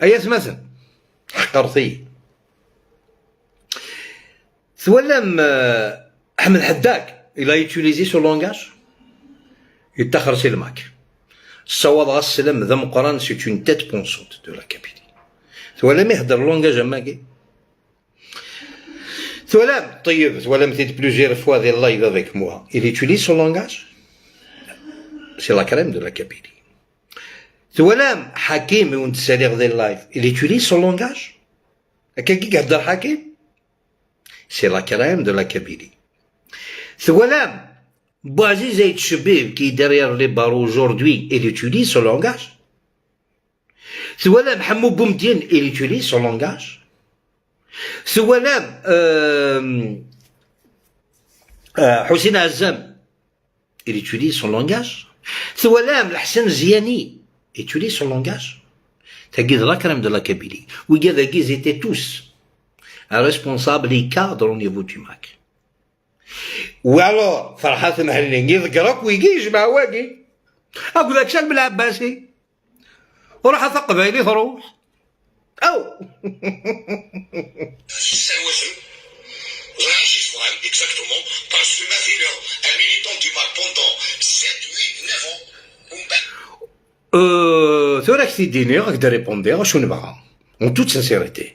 ايات مثلا حقرتي ثولم احمد حداك il a utilisé ce langage يتخر سي الماك الصواب غسلم ذا مقران c'est une tête pensante de la Kabylie. ثولم يهدر langage ماكي ثولم طيب ثولم تيت plusieurs fois des lives avec moi, il utilise son langage, c'est la crème de la Kabylie. ثولام حكيم وانت ساليغ دي ال live, il utilise son langage هكا كي يهدر حكيم, c'est la crème de la Kabylie. ثولام بوعزيز آيت شبيب qui est derrière les barreaux aujourd'hui, il utilise son langage. ثولام حمو بومدين, il utilise son langage. ثولام حسين عزام, il utilise son langage. ثولام الحسن زياني utilise son langage. تاكيد la crème de la Kabylie. وكذا ils étaient tous responsables, les cadres au niveau du MAK. و alors فرحات مهني يذكرك ويجي يجمع واقي اقول لك شال بالعباسي وراح ثقبيلي تروح او Exactement, parce que مثلا un militant du MAK pendant 7, 8, 9 ans, ثورا كتديني غاك répondre شو نبغى en toute sincérité.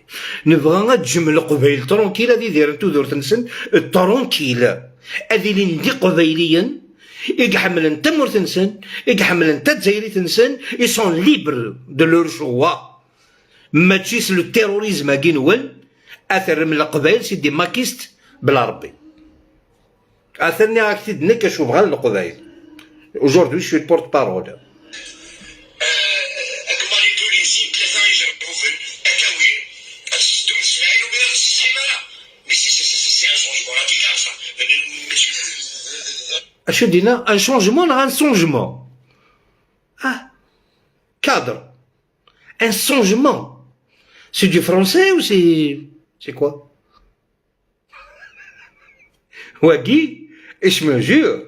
نبغى غتجمع القبيل tranquille هذه دير تودور تنسن tranquille هذه اللي ندي قبيليا يحملن تمور تنسن يحملن تجزايري تنسن, ils sont libres de leur choix. ماشي le terrorisme كينول اثر من القبائل c'est des makistes بلا ربي اثرني راك تدنك اشوف غير القبائل. Aujourd'hui, je suis le porte-parole. اكمالي سين ثلاثة يجربوا اكاوين السدوم اسماعيل وبدا السحيمانة mais c'est un changement radical, ça. ماشي اشو دينا un changement, un changement cadre, un changement, c'est du français ou c'est quoi? واكي اش mesure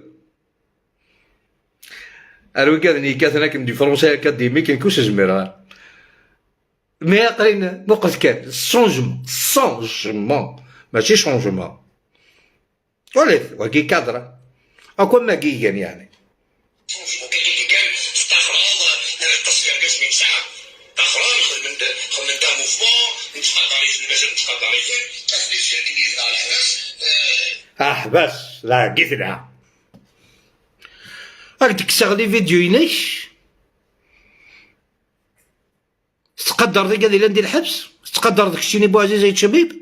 الو كان كان كم du français académique كوش زميرا mais قرينا وقت كان changement, changement ماشي changement وليت واكي كادرا اكون ما كيكان يعني changement كي كان استخراض تصفير كاس من ساعة تخرج خدم دا mouvement نتقدر مازال نتقدر اثني الشركة اللي على الحبس. احبس لا قلت لها راك تكسر les vidéos ينك تقدر ديك هذه ندير الحبس تقدر داك الشيء بوعزيز آيت شبيب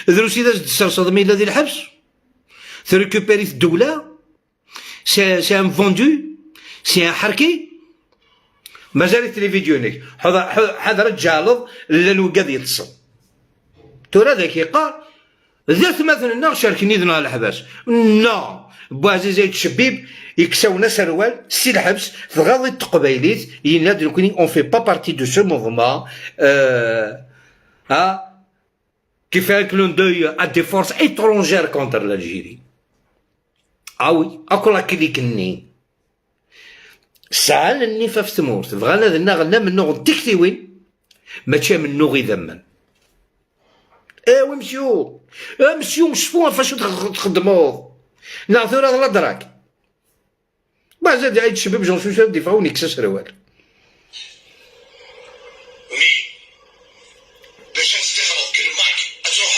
دروسي ذا تسرصد ميلا ديال الحبس ت récupérer الدولة. C'est un vendu, c'est un حركي. مازال les vidéos ينك هذا رجال لانه قاد يتصل ترى ذاك يقال ذات مثلا نار شاركني ذنا الحبس non بوعزيز آيت شبيب يكساونا سروال سي الحبس تغاضي التقبيليت يناد نكوني on fait pas partie de ce mouvement. Hein, qui fait un clin d'œil à des forces étrangères contre l'Algérie. Ah oui, akk la clique-nni. Sɛan nnif ɣef tmurt, bɣan ad nnaɣen amennuɣ n tiktiwin, mačči amennuɣ idammen. Eh oui monsieur, eh monsieur, cfu ɣef wacu txeddmeḍ. Neɣ tura d la DRAG. Mazal Aït Chebib, j'en suis sûr, d wen yekkes aserwal. Mais باش تستخرج كلماك تروح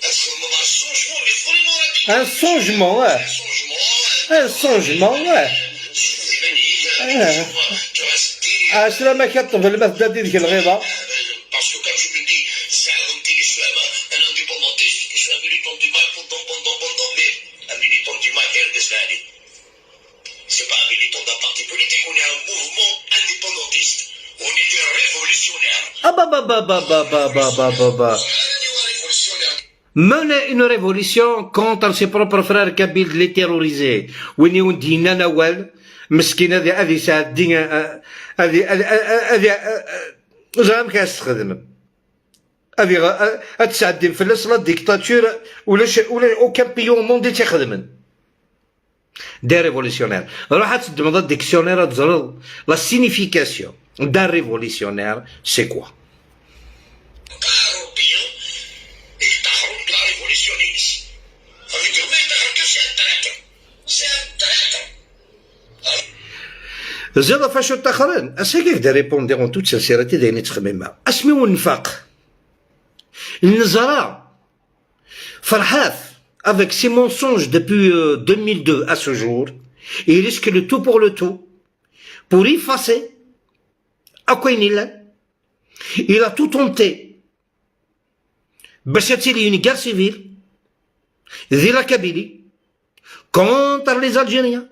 تخدم un changement, mais vraiment Un changement, ouais. Un changement, ouais. السلامة كطفل ما تدادي ديك الغيضة. Parce que comme je me dis, c'est un qui soit un indépendantiste, qui soit un militant du MAK pendant, mais un militant du MAK, c'est pas un militant d'un parti politique, on est un mouvement indépendantiste. On est des révolutionnaires. Ah bah bah bah bah bah bah bah bah bah bah. Mener une révolution contre ses propres frères kabyles, les terroriser. وين يودينا نوال مسكين هذه هذه ساعدين هذه هذه زعما كاس تخدم هذه تساعدين في la dictature ولا ولا aucun pays au monde تيخدمن des révolutionnaires. روح تدمض dictionnaire تزرد la signification d'un révolutionnaire, c'est quoi? Européen يتخرج la révolution. Ça veut dire mais que c'est un traître. C'est un traître. زاد فاش تاخرين اساكيك de répondre en toute sincérité داين تخمم اسمي ونفاق النزرة فرحات avec ses mensonges depuis 2002 à ce jour, il risque le tout pour le tout pour effacer akk ayen yellan. Il a tout tenté باش تيلي une guerre civile ذي la Kabylie contre les Algériens,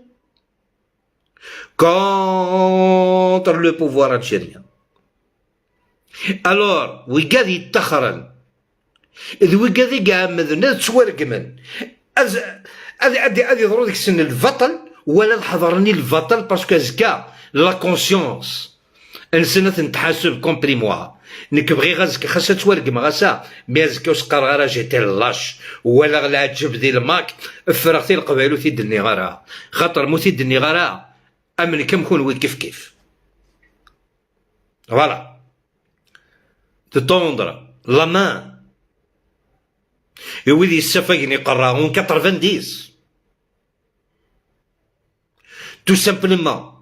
contre le pouvoir algérien. Alors, ويقاد يتخرن إذ ويقاد يقعمد تسوارقمن هذه هذه ضروري ديك السن البطل ولا الحضرني البطل parce que ازكا la conscience انسان نتحاسب, compris-moi. نك بغي غازك خاصها توارقم غاسا mais ازكا وسقر غير j'étais lâche ولا العجب ديال الماك فرغتي القبائل تيدني غارا خاطر مو تيدني غارا امن كم كون وي كيف كيف. Voilà, de tendre la main ويدي السفاقني يقرا 90, tout simplement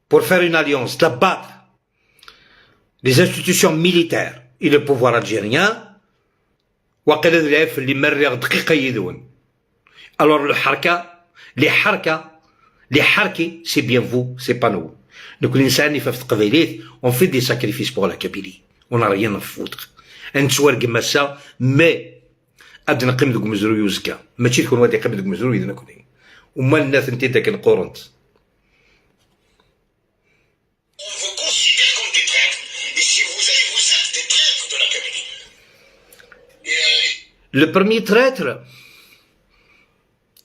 pour faire une alliance, d'abattre les institutions militaires et le pouvoir algérien. وقيل العف اللي مرغ دقيقة يدون. Alors le harka, les harka, les harkis, c'est bien vous, c'est pas nous. Donc الإنسان في تقبيليت, on fait des sacrifices pour la Kabylie, on n'a rien à foutre. نتسوار كما ça, mais اد نقيم دوك مزرو يوزكا ماشي تكون وادي يقيم دوك مزرو يدنا كوني وما الناس انت داك القرنت. On vous considère comme des traîtres. Et si vous avez, vous êtes des traîtres de la Kabylie. Et Le premier traître,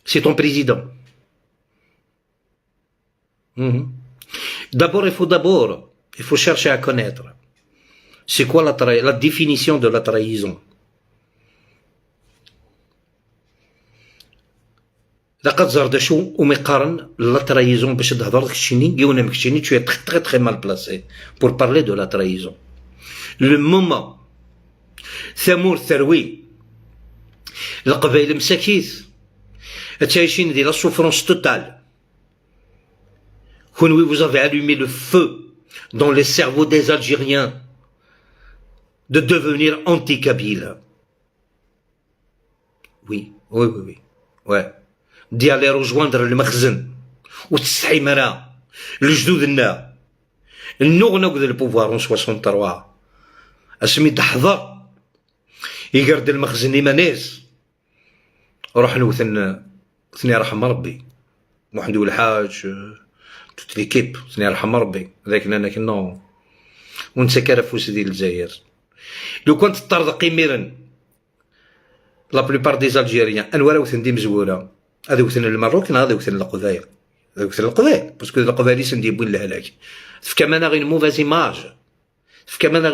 c'est ton président. D'abord, il faut chercher à connaître. C'est quoi la définition de la trahison? لقد زار شو ومقارن la trahison باش تهضر كشيني يونا مكشيني, tu es très très très mal placé pour parler de la trahison. Le moment ثمور ثروي القبائل مساكيث تعيشين دي la souffrance totale. Oui, vous avez allumé le feu dans les cerveaux des Algériens de devenir anti-Kabyle. Oui. Ouais. D'y aller rejoindre المخزن وتستحي الجدود النوغ نوغ le pouvoir en 63 اسمي تحضر يقرد المخزن إيمانيس روح نوثن ثني رحم ربي محمد الحاج toute l'équipe ثني رحم ربي ذاك انا كنا وانت كرفوس ديال الجزائر لو كنت تطرد قيميرن la plupart des Algériens انوار وثن دي مزوره هذا وثن المروك هذا وثن القبائل هذا وثن القبائل parce que القبائل سندي بوين الهلاك فكما انا غير mauvaise image. كمان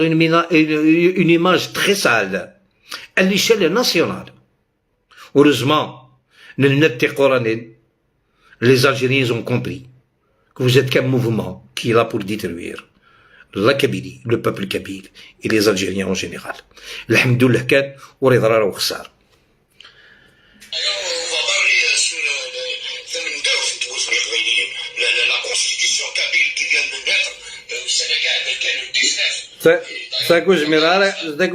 une image très sale à l'échelle nationale. Heureusement, les Algériens ont compris que vous êtes qu'un mouvement qui est là pour détruire la Kabylie, le peuple kabyle et les Algériens en général. الحمد لله كان وري ضرر وخسار. On va parler sur la constitution kabyle qui vient de naître au Sénégal, le 19. ثاكو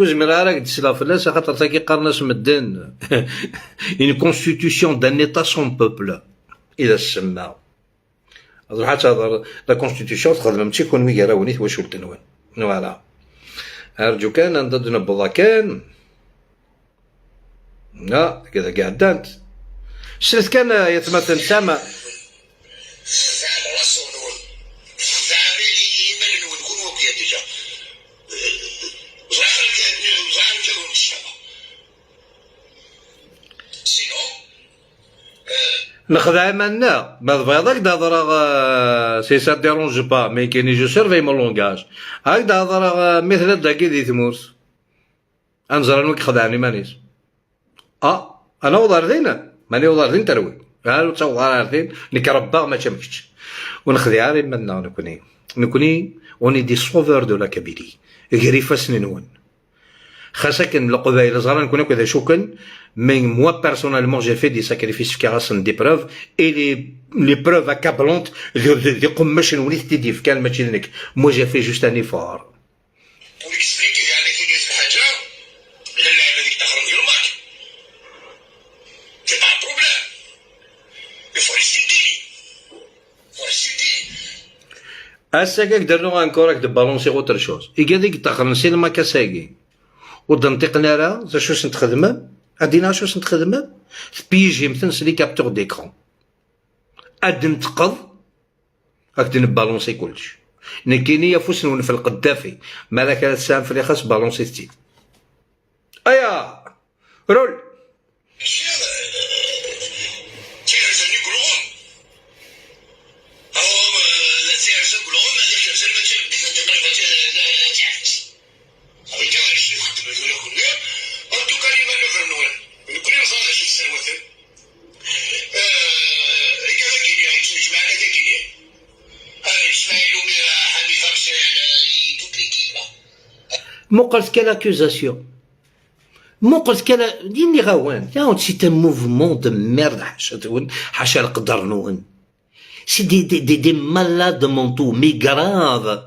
زميرارك تسلا فلاس خاطر ثاكي قرناس مدن une constitution d'un état sans peuple إذا السما حتى la constitution تخدم ماشي كون وي راوني واش ولتنوان voilà أرجو كان ندد نبضا كان لا كذا قعدانت سلت كان يتمثل سما نخدع منا ما تبيضك تهضر si ça dérange pas mais كاين je surveille mon langage هاك تهضر مثل داكي دي تمورس انزر نوك خدعني مانيس انا وضر دينا ماني وضر دين تروي هالو تصور دين نكربا ما تمكتش ونخدع منا نكوني on est des sauveurs de la Kabylie غريفة سننون خاصة القبائل صغار نكون كذا شوكن. Mais moi, personnellement, j'ai fait des sacrifices qui sont des preuves, et les preuves accablantes de قماش وليت تدي في كان ماشي لك. Moi, j'ai fait juste un effort. Pour expliquer يعني كي الحاجة لا اللعبة ديك تخرج ديال الماتش. C'est pas un problème. Il faut rester digne. Il faut rester digne. هسا درنو encore de balancer autre chose. إيكا ديك تخرج سي الماكاساكي. ودنطيقنا راه شو نتخدم أدينا شو نتخدم بيجي مثلا les captures d'écran أد نتقض هاك نبالونسي كلش نكيني يفوس في القدافي مالك هذا السام في خاص بالونسي تي أيا رول مقلت quelle accusation مقلت quelle ديني غوان c'est un mouvement de merde حاشا حاشا القدر نون c'est des malades mentaux mais graves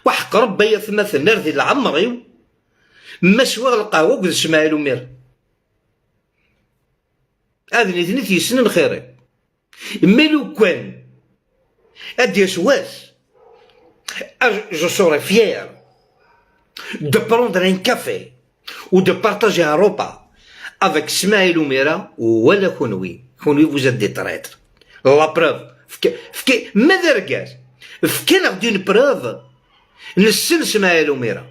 وحق ربي يثمثل نرذي العمري ما سوى القهوة قد اسماعيل ومير هذا نيت يسنن خيري mais لو كان ادي سواس je serais fier de prendre un café ou de partager un repas avec Smaïl Oumira ولا كونوي كونوي vous êtes des traîtres. La preuve ماذا ركاز فكنا d'une preuve نسن Smaïl Oumira.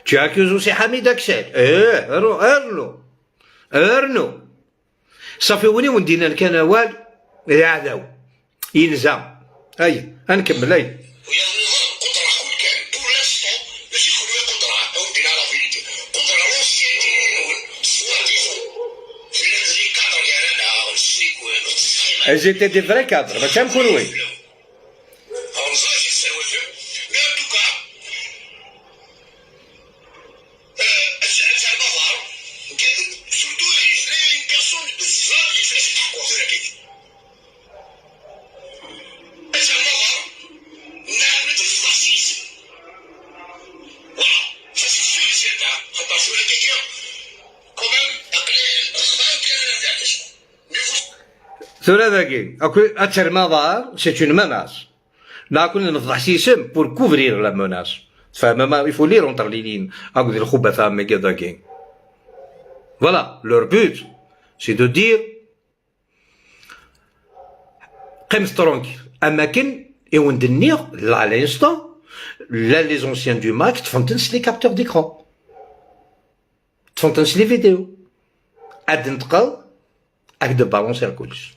Tu accuses aussi Hamid Aksel. ايه ارنو ارنو صافي وني وندينا كان وال يعداو ينزا اي نكمل اي Elles étaient des vrais cadres, mais c'est oui. ثلاثة أتر c'est une menace. لا كنا نفضح سيسم pour couvrir la menace. فاهم ما il faut lire entre les lignes. أقول الخبثاء مي كذا. Voilà, leur but, c'est de dire قيم tranquille. أماكن يوندنير là à l'instant, là les anciens du MAC تفهمتنس les capteurs d'écran. تفهمتنس les vidéos. أد نتقل أك de balancer كلش.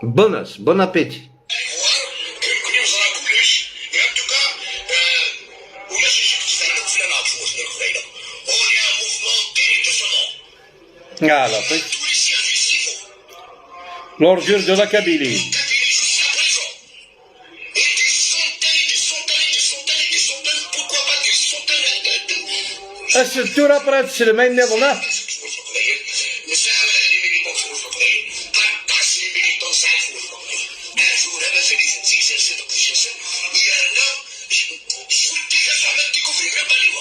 Bonus, bon appétit. يا لطيف. Tous les services qu'il faut. L'ordure de la Kabylie. Kabylie jusqu'à présent. Et des centaines et des centaines et des centaines et des centaines, pourquoi pas des centaines de الستورة برات السلمين نظنه. نساء les militants في القبائل قطاس les militants ساعة في القبائل أجورها مازال يتنسي يانا شفت زعما découvrir même pas les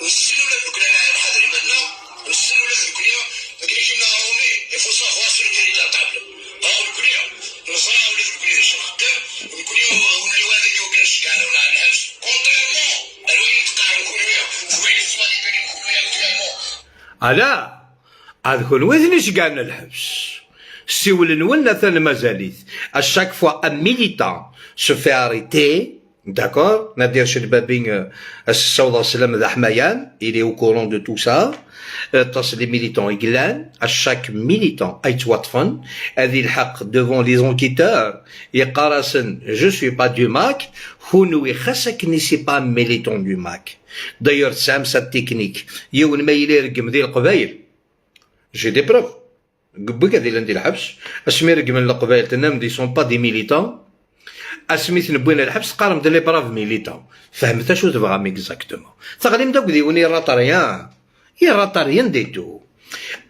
نسلو لا دوك الحاضرين منا نسلو لا دوك كي رومي il faut savoir sur la table ها الكلية نزرع ولا الكلية شنو خدام الكلية ولي هذا اللي وكان الشكال ولا على الحبس contrairement الوين تقع الكلية وين تسمى الكلية actuellement. ألا هذا كل وزن قالنا الحبس سيول نولنا ثاني مازاليت. À chaque fois un militant se fait arrêter, d'accord, Nadir Chelbabi السوضة سلام ذا حمايان, il est au courant de tout ça. تصل les militants يقلان à chaque militant ايتوطفن هذه الحق devant les enquêteurs يقارسن je suis pas du MAK. هونو خاصك ني c'est pas militant du MAK. D'ailleurs, تسعم cette technique يون ما يلي رقم ذي القبايل, j'ai des preuves قبك هذه اللي الحبس اسمي رقم القبايل تنام ils sont pas des militants اسميت نبوينا الحبس قارم des braves militants. فهمت شو تبغى exactement تغليم داك ديوني يراط rien, يراط rien du tout.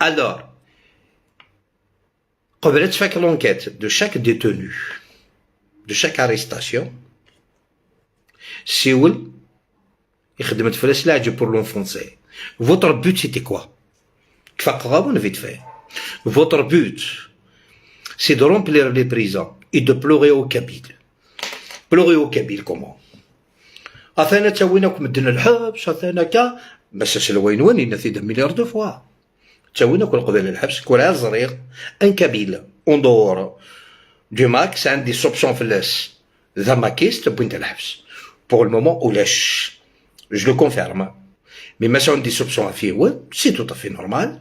Alors قبل تفك l'enquête de chaque détenu, de chaque arrestation, سيول يخدم فلاس لاعب pour l'enfoncer. Votre but, c'était quoi? كفاق غابون vite fait. Votre but, c'est de remplir les prisons et de pleurer au Kabyle. Pleurer au Kabyle comment? أثانا تاويناكم مدنا الحبس أثانا كا بس سلوين وين نثيد milliards de fois تاويناكم القبيل الحبس كل زريق un Kabyle en dehors du MAK عندي soupçons فلاس ذا makiste بوينت الحبس. Pour le moment ولاش, je le confirme, mais ما عندي soupçons فيه, c'est tout à fait normal.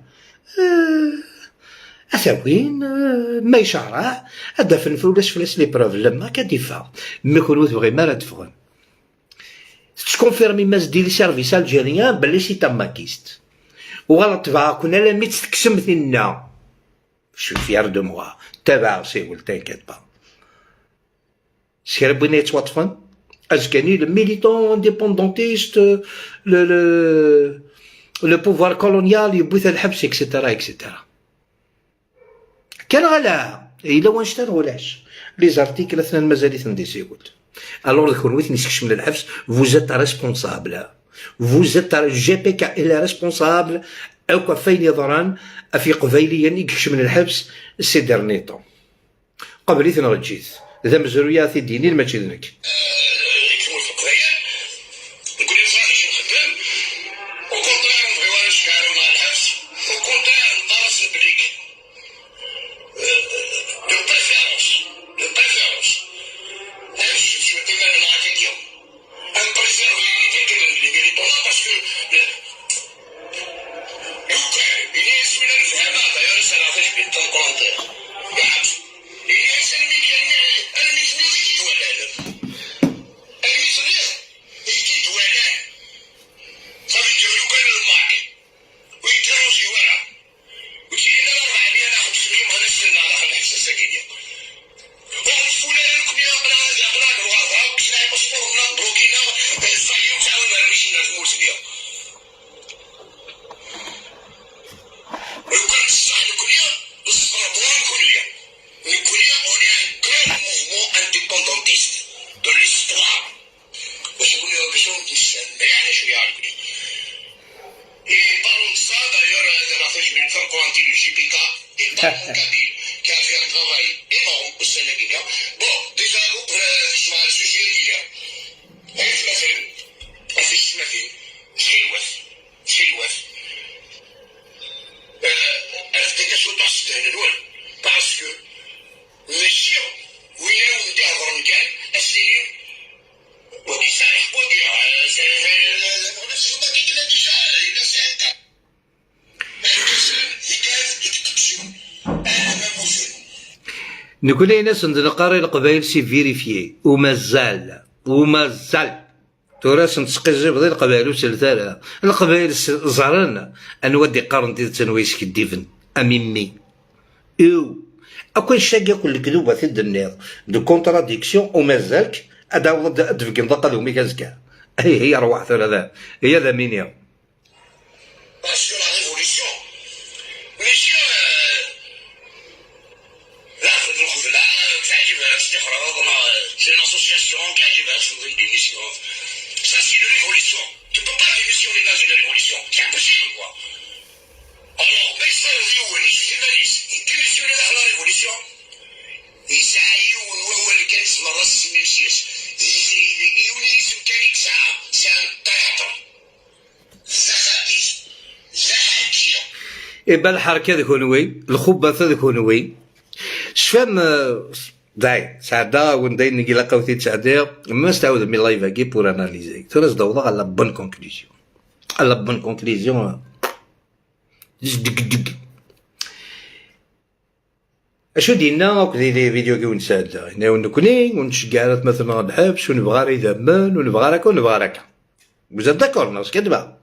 أثاوين ما يشعره هذا في ولاش فلاس les preuves لما كدفاع mais كون تبغي ما راه تفغن تكونفيرمي ماز دي les services algériens بلي c'est un makiste وغلط تبع كنا لا ميت تكسم ثنا. Je suis fier de moi. تبع سي t'inquiète pas. سير بغينا يتوطفن ازكاني le militant indépendantiste, le pouvoir colonial يبوث الحبس et cetera et cetera. كان غلا الا وانشتان ولاش les articles اثنين مازال يتنديسيقول. Alors كون ويت نسكش من الحبس, vous êtes responsable, vous êtes GPK est responsable او فين يضران في قبيليا يكش من الحبس ces derniers temps قبل رجيت ذا مزرويات دينين ماشي ذنك. يكتبوا في القبايل نقول لهم صالح شنو خدام au contraire نبغيو نشكالو مع الحبس au contraire نقارس بليك de préférence, de préférence je souhaitais même la question un préserver les militants parce que لو كان إلياس من الفهمة d'ailleurs ça l'a fait je vais commentaire إلياس الميكاني كيتولى الميزغير يتولى صافي لو كان الماك ويتروجي ورا وتيجي لنا 400 ولا 500 غادي نسلنا على الحبس الساكنية واحد فلان الكنية قلا قلا قلا كشنا passeport منا بلوكينا صايو تعاون مشينا في موسيقى لو كان بصح الكنية نصبروا الكنية الكنية. On est un grand mouvement indépendantiste de l'histoire. واش يقول لهم باش نسمع على شوية على الكنية. Et parlons de ça, d'ailleurs, la fin, je vais faire commenter le JPK et parlons Kabyle, qui a fait un travail énorme au Sénégal. Bon, déjà, je vais le sujet d'hier. مثلا في السنتين شيلوث شيلوث افتك شو تحسن الول parce que ماشي وين ودي هضر كان السنين ودي صالح ودي ما déjà il c'est un نقول ناس نقاري القبائل c'est vérifié ومازال ومازال. تورا نتسقيزي بضي القبائل وسلثالة القبائل زرن أنودي قارن تي تنويس كديفن أميمي إو أكون شاقي كل الكذوبة في الدنيا des contradictions ومازالك أداوض أدفقن ضقا ذو ميكازكا هي هي روح هذا هي ذا مينيا. Sur la révolution. Monsieur, là, c'est une association qui a une démission. Ça, c'est une révolution. Tu ne peux pas démissionner dans une révolution. C'est impossible, quoi. Alors, mais ça, il démissionne dans la révolution. يسعى هو اللي كان اسمه راس السيس يوني اسم كان c'est un traître. زخبيث. إبا الحركة ذيك نوي الخبث ذيك نوي شفام داي سعدا وندين نجي لقاوتي تسعدي ما استعود مي live اكي pour analyser ترى دوضا على bonne conclusion, على bonne conclusion. دق دق اشو دينا اك دي les vidéos كي ونساعد هنا ونكوني ونشجع مثلا الحبس ونبغى راه يدمن ونبغى راك ونبغى راك. Vous êtes d'accord? اش كدبا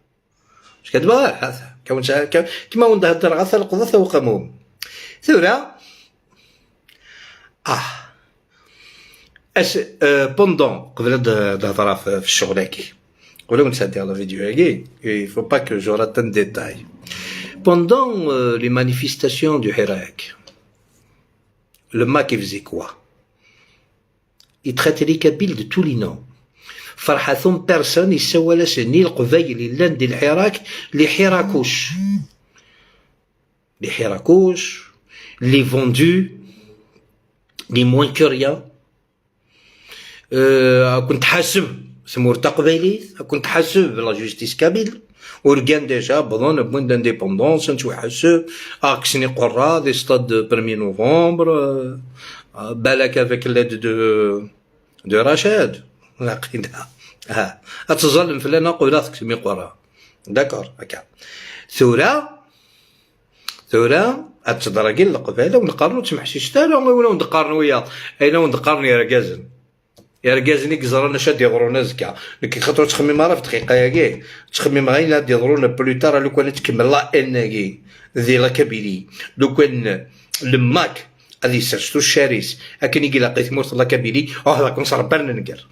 اش كدبا كما وند هضر غا القضاء وقاموم ثورة اه اش pendant قبل تهضر في الشغل هاكي ولا نسدي la vidéo هاكي, il faut pas que je rate un détail. Pendant les manifestations du Hirak, le MAK, il faisait quoi? Il traitait les Kabyles de tous les noms. فرحثون personne يسوى سني القبايل اللي دي الحراك les حراكوش, les حراكوش, les vendus, les moins que rien. كنت حاسب سمور تقبيلي كنت حاسب la justice kabyle وركان déjà بظن point d'indépendance نتوحسب اكسني قرا des stades 1er novembre بالك avec l'aide de رشاد لقينا ها اتظلم فلانا قولا تكسمي قرا d'accord هكا ثورة ثورة اتدرجي القبائل ونقارنو تمحشيش تا ولا ندقارنو ويا اين وندقارنو يا ركازن يا ركازن يكزرنا شاد يضرونا زكا لكن خاطر تخمم راه في دقيقة ياكي تخمم غير لا يضرونا plus tard لو كان تكمل la haine كي ذي la Kabylie لو كان le MAK غادي يسرشتو الشاريس اكن يجي لاقيت مورت la Kabylie اه كون صار بان نقر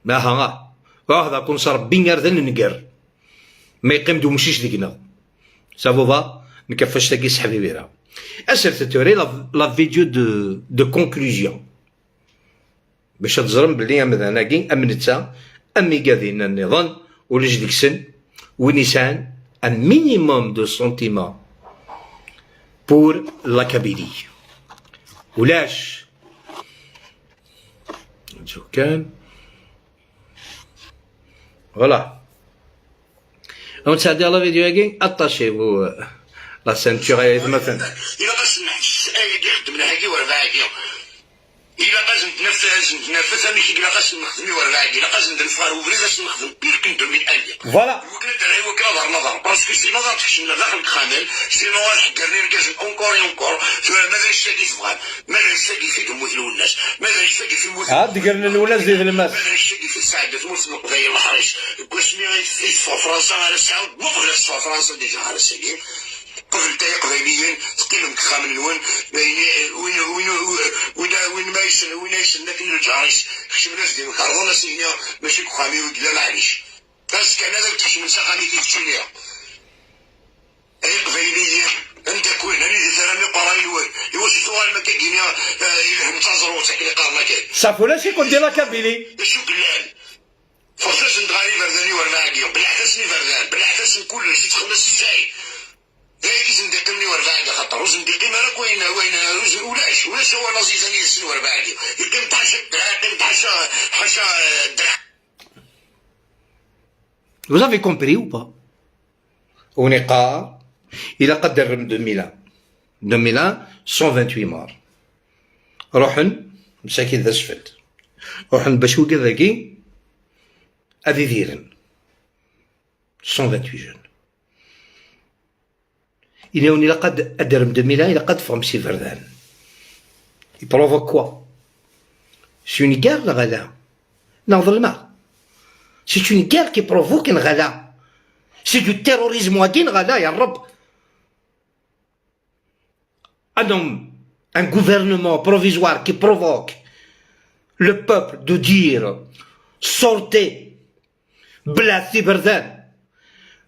ما ها اه كون صار بين غير نقر ما يقيم دو مشيش ديكنا ça vous va نكفاش تاكي حبيبي راه اسر توري la vidéo de conclusion باش تزرم بلي مثلا كي ام نتا ام قاذين النظام ولج ديك وين يسان un minimum de sentiments pour la Kabylie ولاش نشوف كان voilà. On s'est la vidéo again. Attachez-vous la ceinture مثلا. إلا باش نحس أي يخدم هاكي وربعاكي إلا باش نتنفس نتنفس أنا كي باش نخدم وربعاكي إلا باش ندفع وبريد باش نخدم pire que 2001. Voilà. وكان درا وكان نظر نظر parce que sinon تحشم داخل الخامل sinon حقرني ركاز encore encore ماذا الشاكي تبغى ماذا الشاكي في دموت الناس ماذا الشاكي في موت عاد قرن الولاد زيد الماس. ماذا الشاكي في السعادة موت القضايا الحريش واسمي في فرنسا على الساعة وقبل فرنسا déjà على الساعة قبل تاع قبيليين تقيلهم كخامل الون وين وين وين وين ما يسن وين يسن لكن الجاريس خشم ناس ديال كارضونا سينيا ماشي كخامي وكلا معليش بس كان هذا تخشم من سخامي كيتشينيا اي قبيليين انت كوين انا ذي ثرامي قراي وين يوش سؤال ما كاين يلهم تزرو ساكن قارنا كاين صافي يكون ديال la Kabylie. شو قلال فرصة ندغاري فرداني ورباعي بالعكس فردان بالعكس كل شيء تخلص الشاي ذاك زندقني ورباعي خاطر وزندقي ما راك وين وين ولاش ولاش هو لازيزاني يسن ورباعي يقيم حاشا يقيم حاشا حاشا الدرع. Vous avez compris ou pas? ونقار إلى قدر 2001 2001 128 morts روحن مساكين ذا سفلت روحن باش وكذا ذاكي أذي ديرن 128 jeunes إلى إلى قد أدرم 2001 إلى قد فهم سي فردان. Il provoque quoi? C'est une guerre, la غلا نظل الماء. C'est une guerre qui provoque نغالا. C'est du terrorisme واكي نغالا يا الرب. Un homme, un gouvernement provisoire qui provoque le peuple de dire sortez بلا ثبردان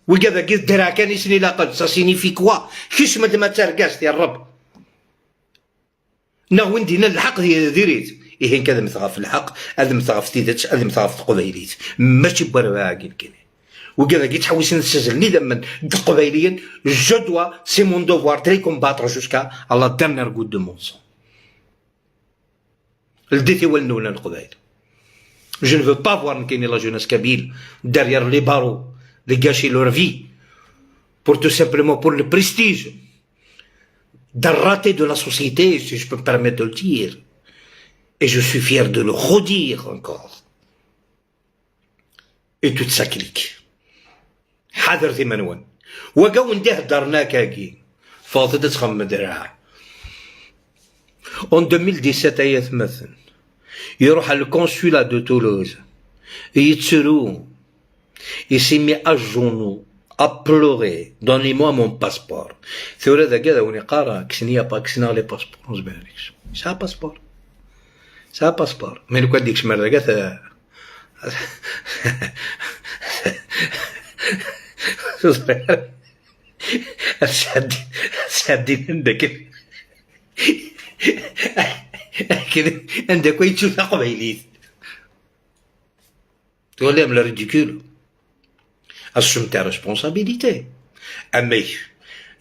وكذا كي الدرع كان يسني لاقل. Ça signifie quoi? كيش ما ترقاش يا الرب نا وين دينا الحق ديريت إيه كذا مثغف الحق هذا مثغف تيدتش هذا مثغف تقبيليت ماشي بورا كاين وكذا كي تحوس نسجل دما قبيليا. Je dois, c'est mon devoir de les combattre jusqu'à la dernière goutte de mon sang. لديتي ولنونا القبائل. Je ne veux pas voir la jeunesse kabyle derrière les barreaux, de gâcher leur vie, pour tout simplement pour le prestige d'un raté de la société, si je peux me permettre de le dire. Et je suis fier de le redire encore. Et toute sa clique. حذر ثمنون وقاو نديه درنا كاكي فاضت تخمم دراع. En 2017 ايات مثلا يروح على ال consulat de Toulouse يتسرو, il s'est mis à genoux à pleurer: donnez-moi mon passeport. ثورة ذا كذا وني قارا كسنيا با كسنا les passeports زبالكش سا passeport سا passeport mais لو كان ديك شمال ذا سعدي عندك عندك وين تشوف قبيليت تولي من ridicule. Assume ta responsabilité. أمي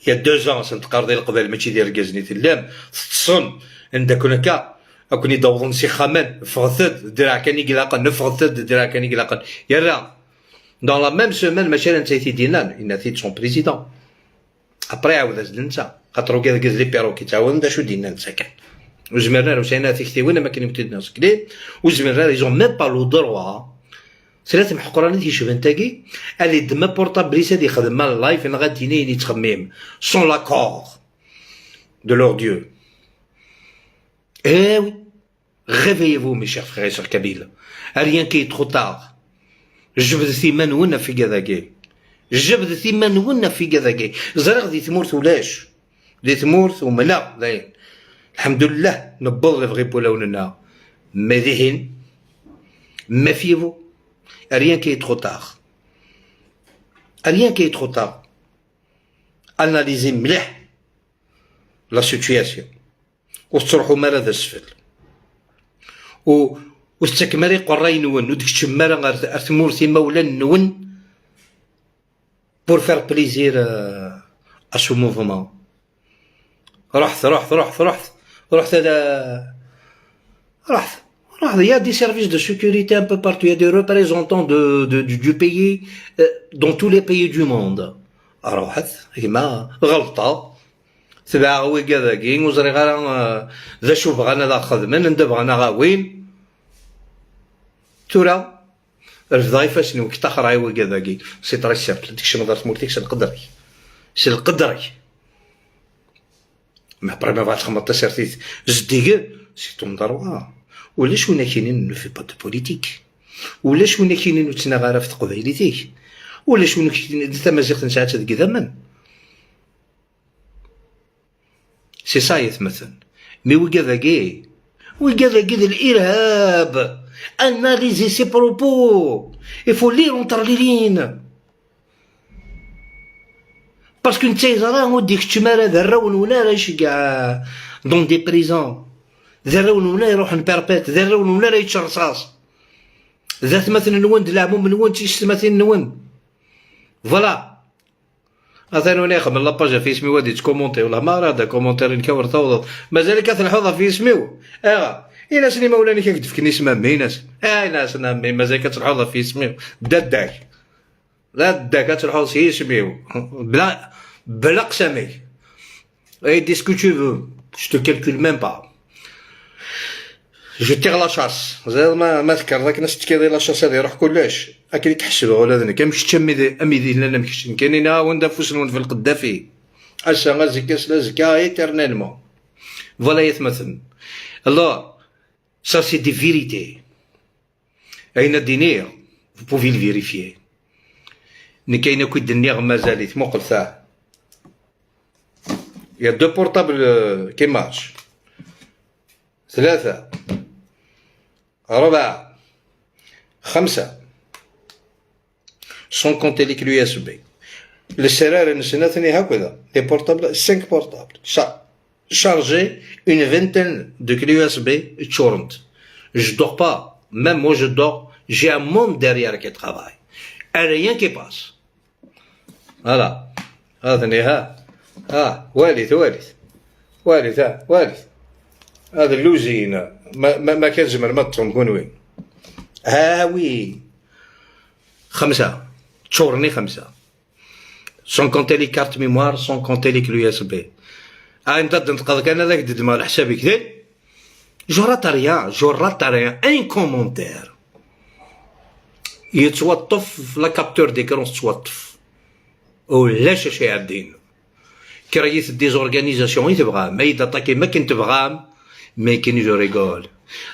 il y a 2 ans سنتقارضي القبائل ماشي ديال كازني تلام تصن عندك هناك أكون يدوضن سي خامان فغثد دراع كان يقلاقن نفغثد دراع كان يقلاقن يرا dans la même semaine ماشي انت دينان ان تيد son président après عاود ازد انت خاطر كذا كذا les perroquets تعاون شو دينا انت كان وزمرنا وسينا تيكتي ما كان يمتدنا سكلي وزمرنا ils ont même pas le droit. ثلاث محقرانات يشبه تاكي اللي دما portable هادي يخدم ال live غادي يتخمم sans l'accord de leur dieu. Eh oui, réveillez-vous, mes chers frères et sœurs kabyles. Rien qui est trop tard. جبد ثيمان ونا في كذاكي جبد ثيمان ونا في كذاكي زرغ دي تمورت ولاش دي تمورت وملا داين الحمد لله نبض لي فغي بولاوننا مديهين. Méfiez-vous. Rien qui est trop tard. Rien qui est trop tard. Analysez مليح la situation وتروحوا مالا ذا السفل و وستكمري قراي نون وديك الشمارة ارثمورتي مولا نون pour faire plaisir à ce mouvement. رحت رحت رحت رحت رحت هذا رحت رحت. Il y a des services de sécurité un peu partout, il y a des représentants du pays dans tous les pays du monde. رحت كيما غلطة تبع وي كذا كي وزري غير ذا شو بغانا ذا خدمن ند بغانا غاوين تورا رفض فاش نوك تخرا وي كذا كي. C'est très simple. ديك الشيء ما دارت مولتيك سي القدري سي القدري mais après ما بغات تخمط تسرتيت زديك c'est ton droit. ولاش وين كاينين ne fait pas de politique ولاش وين كاينين وتنا في تقبيليتيك ولاش وين كاينين تمازيغت نساعات ذك ذمن. C'est ça يتمثل mais وكذا وكذا كذا الارهاب. Analysez ses propos, il faut lire entre les lignes parce que انت راه وديك التمارة ذراون ولا راه كاع dans des prisons ذراون ولا يروح perpète ذراون ولا راه يتشرصاص ذات مثلا نون دلعمو من نون تيش مثلا نون voilà. مثلا وانا يخدم la page في اسمي وادي تكومونتي ولا ما راه commentaire نكور توض مازال كتلحظ في اسمي اه إنا سني مولاني كيكتفكني اسم مي ناس اه ناس مي مازال كتلحظ في اسمي داداك داداك كتلحظ في اسمي بلا بلا قسمي et dis ce que tu veux, je te calcule même pas, je tire la chasse. زاد ما ذكر ذاك الناس تكيري la chasse هذه يروح كلش اكل تحسب ولا ذنك مش تشمي امي دي لنا مكش كاينين وين فوس في القدافي اسا غازي لا زكا éternellement. Voilà يتمثل الله. Ça, c'est des vérités. اين دينير. Vous pouvez le vérifier. نكاين كي الدنيا مازال موقف ساعة. Il y a deux portables qui marchent. ثلاثة، أربعة، خمسة، sans compter les clés USB. السرار نسنا ثاني هكذا les portables, 5 portables chargés, une vingtaine de clés USB تشورنت. Je dors pas. Même moi, je dors, j'ai un monde derrière qui travaille et rien qui passe. Voilà. هذا ها ها والد والد والد ها والد هذا اللوزين ما كان زمر ما تكون وين ها oui خمسة تشورني خمسة, sans compter les cartes mémoire, sans compter les clés USB. انت تنتقض انا ذاك دماغ حسابي كذا. Je rate rien, je rate rien. Un commentaire يتوطف في la capture d'écran تتوطف ولاش شي عبدين créer des organisations تبغى ما يداتاكي ما كنت تبغى mais كاين je rigole.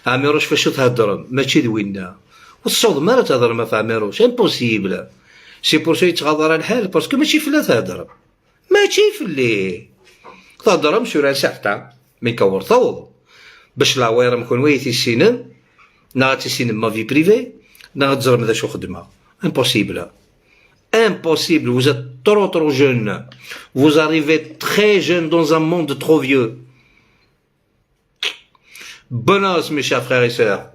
عميروش فاش تهضر ماشي دوينا والصوت ما تهضر ما في عميروش impossible. C'est pour ça يتغضر الحال parce que ماشي فلا تهضر ماشي في اللي تهضر sur un certain mais كور ثوض باش العويره مكون ويتي السينم نا تيسينم ma vie privée نا تزرم ذا شو خدمه. Impossible. Impossible, vous êtes trop trop jeune. Vous arrivez très jeune dans un monde trop vieux. Bonne mes chers frères et sœurs.